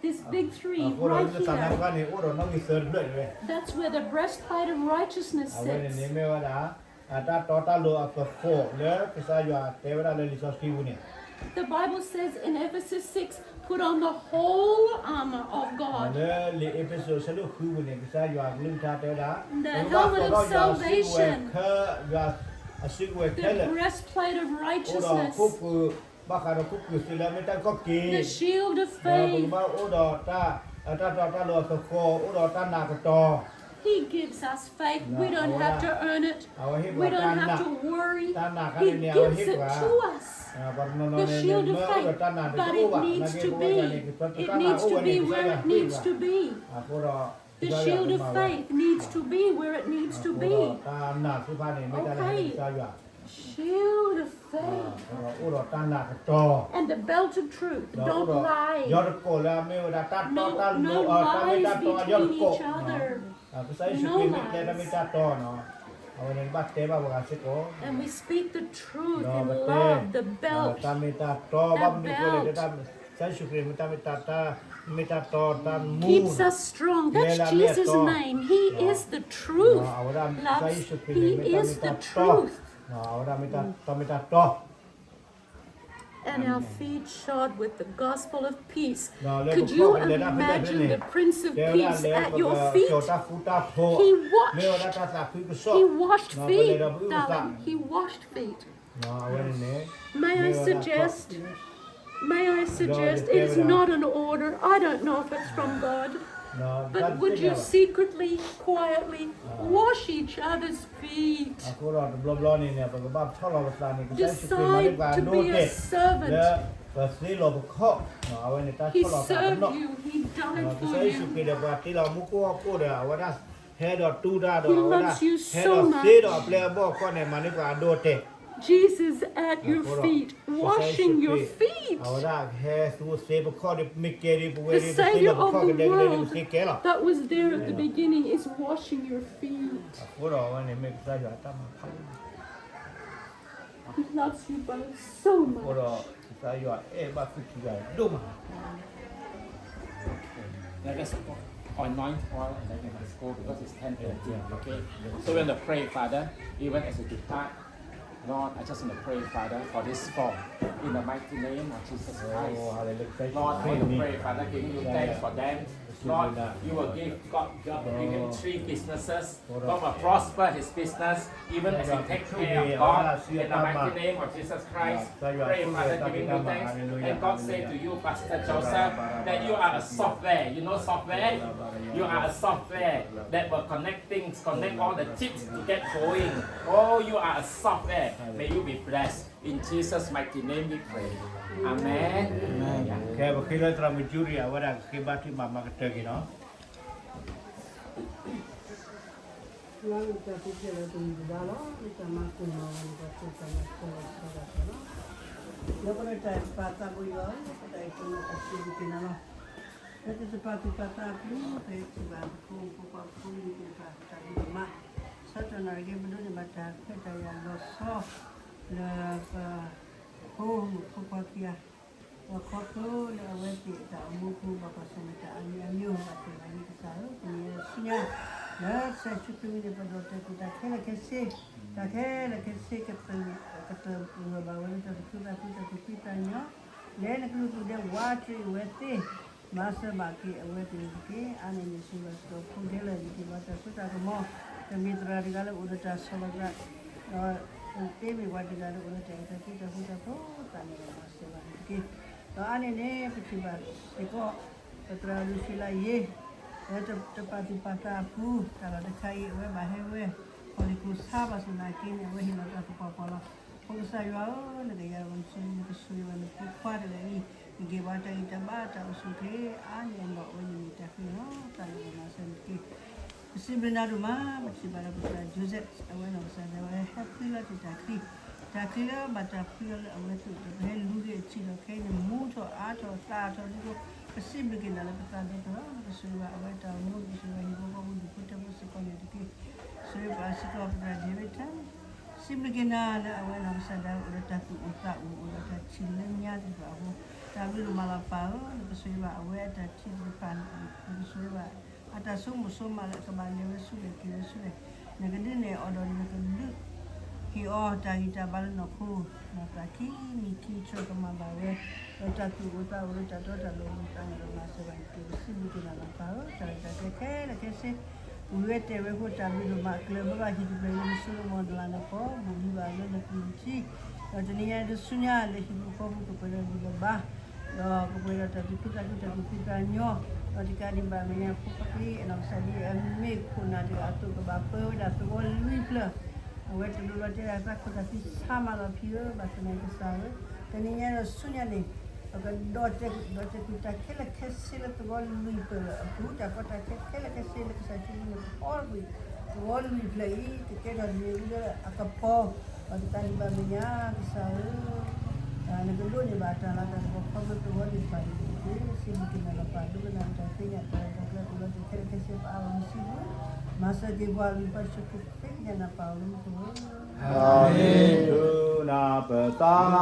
this big tree right here. အဃိဒီးလၢသးနါပှၢ်န့ၣ်အိၣ်ဒီးနီၣ်ဂံၢ်သၢတဖျၢၣ်န့ၣ် That's where the breastplate of righteousness sits. အဝဲန့ၣ်န့ၣ်မ့ၢ်ဝဲဒၣ် အတၢ်တီတၢ်လိၤအသဃိးလၢကစၢ်ယွၤတဲဝဲဒၣ်လၢလံာ်စီဆှံပူၤန့ၣ် The Bible says in Ephesians six, put on the whole armor of God. လၢလံာ်အ့းဖ့းစူးအဆၢဒိၣ်ဃုပူၤန့ၣ် ကစၢ်ယွၤအကလုၢ်ကထါတဲဝဲဒၣ် The helmet of salvation. ယွၤအစုကဝဲၤခဲလၢာ် The breastplate of righteousness. အိၣ်ဒီးခိၣ်ပူၤ ဘၣ်ဃးဒီးခိၣ်ပူၤသ့လၢမ့ၢ်တၢ်ကီၢ်က့ၤ The shield of faith. ဒီးပကဘၣ်အိၣ်ဒီး တၢ်တီတၢ်လိၤအသဃိး အိၣ်ဒီးတၢ်နာ်ကတီၤ He gives us faith. We don't have to earn it. We don't have to worry. He gives it to us. The shield of faith. But it needs to be. It needs to be where it needs to be. The shield of faith needs to be where it needs to be. Okay. အဃိဒီးတၢ်နာ်သ့ၣ်တဖၣ်န့ၣ် မ့ၢ်တၢ်လၢကစၢ်ယွၤ Shield of faith. အိၣ်ဒီးတၢ်နာ်ကတီၤ And the belt of truth. Don't lie. ယီတကိးလၢအမ့ၢ်ဝဲဒၣ်တၢ်တီတၢ်လိၤ တၢ်မ့ၢ်တၢ်တီ ယီတကိး ကစၢ်ယ့ၣ်ၡူးခရံာ်မ့ၢ်ကျဲတၢ်မ့ၢ်တၢ်တီနီၤ အဝဲန့ၣ်ဘၣ်တဲဘၣ်ပှၤဂၤစ့ၢ်ကီး And we speak the truth in love. The belt. တၢ်မ့ၢ်တၢ်တီ ဘၣ်မနုၤအဃိလဲၣ် ကစၢ်ယ့ၣ်ၡူးခရံာ်မ့ၢ်တၢ်မ့ၢ်တၢ်တီ မ့ၢ်တၢ်တီ တၢ်မူ Keeps us strong. That's Jesus' name. He is the truth. အဝဲဒၣ်ကစၢ်ယ့ၣ်ၡူးခရံာ်န့ၣ်မ့ၢ်တၢ်မ့ၢ်တၢ်တီ အဝဲဒၣ်မ့ၢ်တၢ်မ့ၢ်တၢ်တီ And our feet shod with the gospel of peace. Could you imagine the Prince of Peace at your feet? He washed, he washed feet, darling. He washed feet. May I suggest, may I suggest, it is not an order. I don't know if it's from God. But would you secretly, quietly wash each other's feet? အဃိဒီးတဘျီဘျီန့ၣ်န့ၣ် ပကဘၣ်ဆီၣ်လီၤပသးန့ၣ် ကစၢ်ယ့ၣ်ၡူးခရံာ်မၤန့ၢ်ပှၤအဒိအတဲာ် လၢပသ့လီၤပခီၣ် အဝဲန့ၣ်တၢ်ဆီၣ်လီၤသးပနီၣ် He served you. He died for you. ကစၢ်ယ့ၣ်ၡူးခရံာ်ဒီးပှၤတ့လီၤမူခိၣ်ဟီၣ်ခိၣ်ဒီး အဝဲဒၣ်ဟဲဒီးတူၢ်တၢ်ဒီး He loves you so much. အဝဲဒၣ်ဟဲဒီးသ့ဒီးအပျဲၢ်အဘီၣ်အခီၣ်န့ၣ် မၤန့ၢ်ပှၤအဒိအတဲာ် Jesus at your feet, washing your feet. အဝဲဒၣ်ဟဲသူသ့ပခီၣ်ဒီး မ့ၢ်ကဲဒီးပဝဲဒီး ပသ့လီၤပခီၣ်ကဒဲကဒဲဒီး ပသ့ကဲလီၤ The Savior of the world that was there at the beginning is washing your feet. အဃိဒီးအဝဲန့ၣ်မ့ၢ်ကစၢ်ယွၤအတၢ်မၤဖး He loves you both so much. အဃိဒီးကစၢ်ယွၤအဲၣ်ဘၣ်သူၣ်ခုသးဒိၣ်မး Let us anoint oil and then we must go because it's ten thirty, okay? So we want to pray, Father, even as we depart, Lord, I just want to pray, Father, for this phone. In the mighty name of Jesus Christ. Lord, I want to pray, Father, giving you thanks for them. Lord, you will give God, God will give him three businesses. God will prosper his business, even as he take care of God. In the mighty name of Jesus Christ, pray, Father, giving you thanks. And God say to you, Pastor Joseph, that you are a software. You know software? You are a software that will connect things, connect all the chips to get going. Oh, you are a software. May you be blessed. In Jesus' mighty name we pray. Amen. Amen. ကဲ ပဃ့လၢသရၣ်မုၣ်ကၠူရံၣ် အဝဲဒၣ်ကဃ့ဘါထုမၤမၤကတၢၢ်က့ၤနီၤ လၢတၢ်သ့ၣ်ဖျဲၣ်လၢတမံၤတဘၣ်လီၤ လၢတၢ်မၤကိၢ်မၤဂီၤန့ၣ် ပှၤကိးတၢ်မၤကိၢ်လီၤဆီလီၤဆီလီၤ လၢပတၢ်ပာ်သးဘိယွၤ ပတၢ်အံၤကိးန့ၣ်တၢ်စံးဘျုးက့ၤနၤလီၤ လၢတၢ်တပာ်သူၣ်ပာ်သးအပူၤ ပဟဲစံးဘၣ်ပဖိမုၣ်ဖိခွါဖိလံၤသ့ၣ်တဖၣ် တၢ်ဘျုးဒိၣ်မး ဆၢကတီၢ်နၣ်ရံၣ်က့ၤ ပဒိးန့ၢ်ဘၣ်တၢ်ခွဲးတၢ်ယာ်လီၤဆီ လၢပဖိမုၣ်ဖိခွါခံဂၤ ပှၤခီဖျိလၢအဝဲသ့ၣ်အတၢ်အိၣ်မူအပူၤ ဘၣ်ကွၢ်ဆၢၣ်မဲာ်တၢ်အါမံၤအါမံၤ ဘၣ်သ့ၣ်သ့ၣ်ကစၢ်ဧၢ ပနံၤအံၤဆူညါ လၢကစၢ်ယ့ၣ်ၡူးခရံာ်အမံၤန့ၣ် ပဒိးတဲာ်ကွံာ်တၢ်ခဲလၢာ်ခဲဆ့, တၢ်ခဲလၢာ်ခဲဆ့ ကတၢၢ်ကတီၤဘၣ်ဝဲလၢတၢ်သူၣ်ခုသးခု တၢ်သူၣ်ဖှံသးညီ, လၢနကလုၢ်သူၣ်ဒဲဝးတရံးအဝဲသ့ၣ်, မၤစၢၤဘၣ်က့ၤအဝဲသ့ၣ်န့ၣ်တက့ၢ်. အါန့ၢ်န့ၣ် စံးဘၣ်စ့ၢ်ကီးဖိဒဲလၢ ယက့ၤဘၣ်တၢ်စိတၢ်ကမီၤ, တမ့ၢ်သရၣ်တဂၤလၢအိၣ်ဒီးတၢ်ဆီၣ်လီၤသး ဒီးတမ့ၢ်ပှၤတဂၤလၢအိၣ်ဒီးတၢ်အဲၣ်တၢ်ကွံ တၢ်ဃူတၢ်ဖိးသးန့ၣ်ဒီး မၤစၢၤဘၣ်န့ၣ်တက့ၢ်. ဒီးအါန့ၢ်န့ၣ် ပထံၣ်ဘၣ်စ့ၢ်ကီး ပသရၣ်ဒိၣ်ဆံးလးယ့ လၢတပာ်သူၣ်ပာ်သးအပူၤ တၢ်လီၢ်တခါအံၤ အဝဲဘၣ်ဟဲဝဲ ဟီၣ်လ့ၣ်ခိၣ်ဆါ ဘၣ်ဆၣ်သနာ်က့န့ၣ် အဝဲဟ့ၣ်လီၤသးသပှၢ်ပှၢ်လီၤ. ဖိကစၢ်ယွၤဧၢ, နကယၤဒီးပှၤနဆိၣ်ဂ့ၤ နကဆိၣ်ဂ့ၤဘၣ်နဖိခွါတဂၤအံၤ, နက့ၤဘၣ်တၢ်ဂံၢ်တၢ်ဘါ တၢ်အိၣ်ဆူၣ်အိၣ်ချ့ အါန့ၢ်အလီၢ် အဝဲန့ၣ်မ့ၢ်တၢ်ဃ့အီၤ တၢ်လၢပမၤစၢၤန့ၣ်တက့ၢ်. ပစံးဘျုးနၤဒိၣ်မး ပထံၣ်ဘၣ်ဒီးပသရၣ် Joseph အဝဲနီၢ်ကစၢ်ဒၣ်ဝဲ ဟဲဃုလီၤတ့ၢ်တၢ်ချံ, တၢ်ချံလၢဘၣ်တၢ်ဖှံလီၤလၢအဝဲသ့ၣ်ဒီး ပဟဲလူၤက့ၤအထံၣ်ဒီး ခဲအံၤန့ၣ် မူထီၣ်အါထီၣ်သးထီၣ်ဒ်သိး ပစံးဘျုးက့ၤနၤလၢပသးဒီဖျၢၣ်လီၤ. နကဆိၣ်ဂ့ၤဘၣ်အဝဲတၢ်အိၣ်မူ, နကဆိၣ်ဂ့ၤဘၣ်ဟံၣ်ဖိဃီဖိဒူၣ်ဖိထၢဖိစ့ၢ်ကီးန့ၣ်တက့ၢ်. ဆိၣ်ဂ့ၤဘၣ်စ့ၢ်ကီးပသရၣ် David Tan စံးဘျုးက့ၤနၤလၢအဝဲနီၢ်ကစၢ်ဒၣ်ဝဲအိၣ်ဒီးတၢ်သူၣ်အိၣ်သးအိၣ် အိၣ်ဒီးတၢ်ထံၣ်လၢညါသ့ၣ်တဖၣ်အဃိ, တၢ်ဘျုးဒိၣ်မးလီၤပၢ်ဧၢ, နကဆိၣ်ဂ့ၤဘၣ်အဝဲအတၢ်ထံၣ်သ့ၣ်တဖၣ်, နကဆိၣ်ဂ့ၤဘၣ်အတၢ်ဆိကမိၣ်ဆိကမးလၢအကဘၣ်လဲၤဝဲဆူလဲၣ်က့ၤဝဲဆူလဲၣ်, နကဒုးနဲၣ်အီၤဒီး နကဒုးဟ့ၣ်အီၤတၢ်ဂံၢ်တၢ်ဘါလၢနီၢ်ခိ, ဒီးသးခံမံၤခံဆၢကမၤဘၣ်ဝဲ, ဒီးတၢ်သူၣ်အိၣ်သးအိၣ်လၢတၢ်တီတၢ်လိၤအသးန့ၣ်ဒီး မၤစၢၤဘၣ်န့ၣ်တက့ၢ်. ပစံးဘျုးက့ၤနၤလီၤပၢ်ဧၢ, တၢ်ရဲၣ်တၢ်ကျဲၤခဲလၢာ်ခဲဆ့ ဝံၤဝဲတဲာ်ဝဲအဃိ တၢ်ဘျုးဒိၣ်မး ကျၢၢ်ဘၢဘၣ်ဟံၣ်တဖျၢၣ်အံၤလၢနစိကမီၤဒၣ်လၢနပီၢ် ဘူးဘံၣ်ဘၣ်လၢနကလုၢ်ထံ, ဒီးတနံၤညါဒီးဆူညါလၢဟံၣ်ဖိဃီဖိကပှဲၤဒီးဂံၢ်ဒီးဘါ, ဒီးကပှဲၤဒီးတၢ်သူၣ်ခုသးခု တၢ်သူၣ်ဖှံသးညီ, ဒီးတကးဒံးဘၣ်မဲာ်ညါဖိခွါက့ၤ အနီၢ်ကစၢ်ဒ်အမ့ၢ်ခိၣ်နၢ်တဂၤအသိး ကဘၣ်ပၢဝဲဒၣ်သဝီလွံၢ်ဖျၢၣ်, အဝဲတလိၣ်လီၤတဲာ်အသးခိၣ်သးခံဆါမးလီၤဖံဧၢ, ဘၣ်ဆၣ်သနာ်က့ကစၢ်ဧၢ, တနံၤညါဒီးဆူညါန့ၣ် ပကဒီးတဲာ်, ဒီးတဲာ်ကွံာ်တၢ်ခဲလၢာ်ခဲဆ့လၢသဝီလွံၢ်ဖျၢၣ်အပူၤ, တၢ်ကီတၢ်ခဲခဲလၢာ်ခဲဆ့လၢကစၢ်ယ့ၣ်ၡူးခရံာ်န့ၣ် ကဟီကွံာ်သဝီလွံၢ်ဖျၢၣ်အံၤ ကကဲထီၣ်တမံၤဝံၤလၢအကပီၤ, ဒီးတကးဒံးဘၣ်မဲာ်ညါကစၢ်ဧၢ, နကဒိးန့ၢ်ဘၣ်တၢ်လၤတၢ်ကပီၤ ခီဖျိသဝီသ့ၣ်တဖၣ်န့ၣ်တက့ၢ်. စံးဘျုးက့ၤနၤလီၤပၢ်, ဒိကနၣ်တၢ်သ့ၣ်ညါတၢ်ရဲၣ်တၢ်ကျဲၤအိၣ်လီၤတံၢ်ခဲလၢာ်ခဲဆ့ ပအါဘၣ်မုၢ်ဆံးပူၤ, မၤစၢၤက့ၤပှၤအဂံၢ် ပှၤယ့ၣ်ၡူးခရံာ်ဃ့ကညးနၤပၢ်အိၣ်လၢမူခိၣ်ဧၢ, အၤမ့ၣ်. ဒုးနၢ်ပၢၢ်တၢ်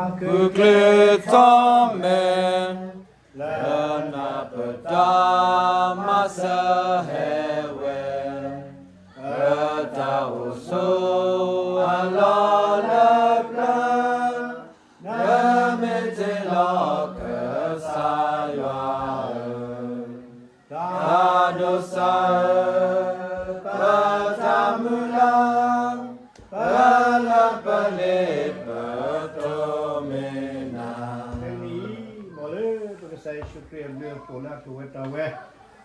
ဂုာ်ကျဲးစၢးမဲာ် လၢနၢ်ပၢၢ်တၢ်မၤစၢၤဟဲဝဲ, လၢတၢ်အိၣ်ဆိးအလီၢ်လၢပျၢၤ, နမ့ၢ်တ့လီၤကစၢ်ယွၤဧၢ, တၢ်ဒိးစၢ်ဧၢ, ပတၢ်မုၢ်လၢ်, ပလၢပလ့ပတိၢ်မ့ၢ်နၤ. ဖဲန့ၣ်အံၤ မ်လၢပကစၢ်ယ့ၣ်ၡူးခရံာ်အဘျုးအဖှိၣ်လၢအထူၣ်ဝဲတီၤဝဲ,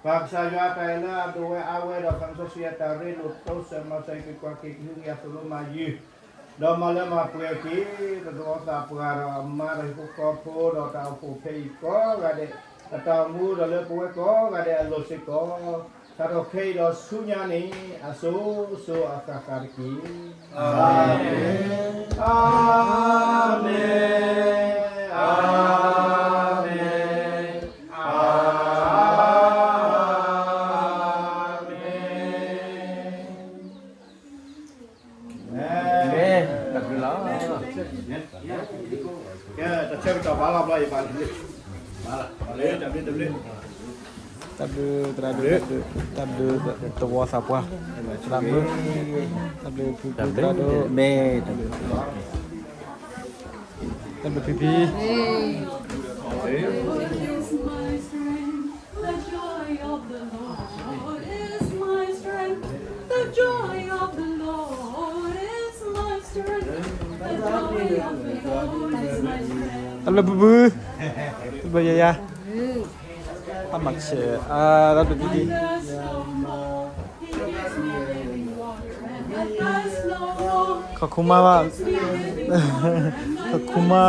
ပၢ်ကစၢ်ယွၤအတၢ်အဲၣ်လၢအဒိၣ်ဝဲအါဝဲဒီး သးစီဆှံအတၢ်ရ့လိာ်တိစၢၤမၤစၢၤက့ၤကွၢ်က့ၤကဟုကယာ်သိၣ်လိမၤယုၤ, ဒီးမၤလၢမၤပှဲၤက့ၤ ပသဝီသးပှၢ်ဒီးအမါဒီးဟံၣ်ဖိဃီဖိဒီးတၢ်အိၣ်ဖှိၣ်ဖဲအံၤ ကိးဂၤဒဲး အတၢ်အိၣ်မူဒီးလၢပဝဲကိးဂၤဒဲးအလိၤစ့ၢ်ကီး, စးထီၣ်ခဲအံၤဒီးဆူညါန့ၣ် အစိၤစိၤအဃၣ်ဃၣ်တက့ၢ်. အၤမ့ၣ်, အၤမ့ၣ်, အၤမ့ၣ်, အၤမ့ၣ်. မ့ၢ်တၢ်ဘျုးလီၤ. ကဲ တၢ်ဆၢကတီၢ်ဘၣ်လီၤဘျီ ယဘၣ်လံ, ဘၣ်လီၤ, တၢ်ဘျုး တၢ်ဘျုး, တၢ်ဘျုးသရၣ်ဒိၣ်, တၢ်ဘျုးသဝီသးပှၢ်, သရၣ်မုၣ်, တၢ်ဘျုးဖုဖုသရၣ်ဒိၣ်, မ့ၢ်တၢ်ဘျုး တၢ်ဘျုးဖံဖံ. The joy of the Lord is my strength. The joy of the Lord is my strength. တၢ်ဘျုးဖုဖု, တၢ်ဘျုးယၤယၤ, အမၤဆဲး, အါ, တၢ်ဘျုးဖံဖံ. ခီခူမါဘၣ်, ခီခူမါ.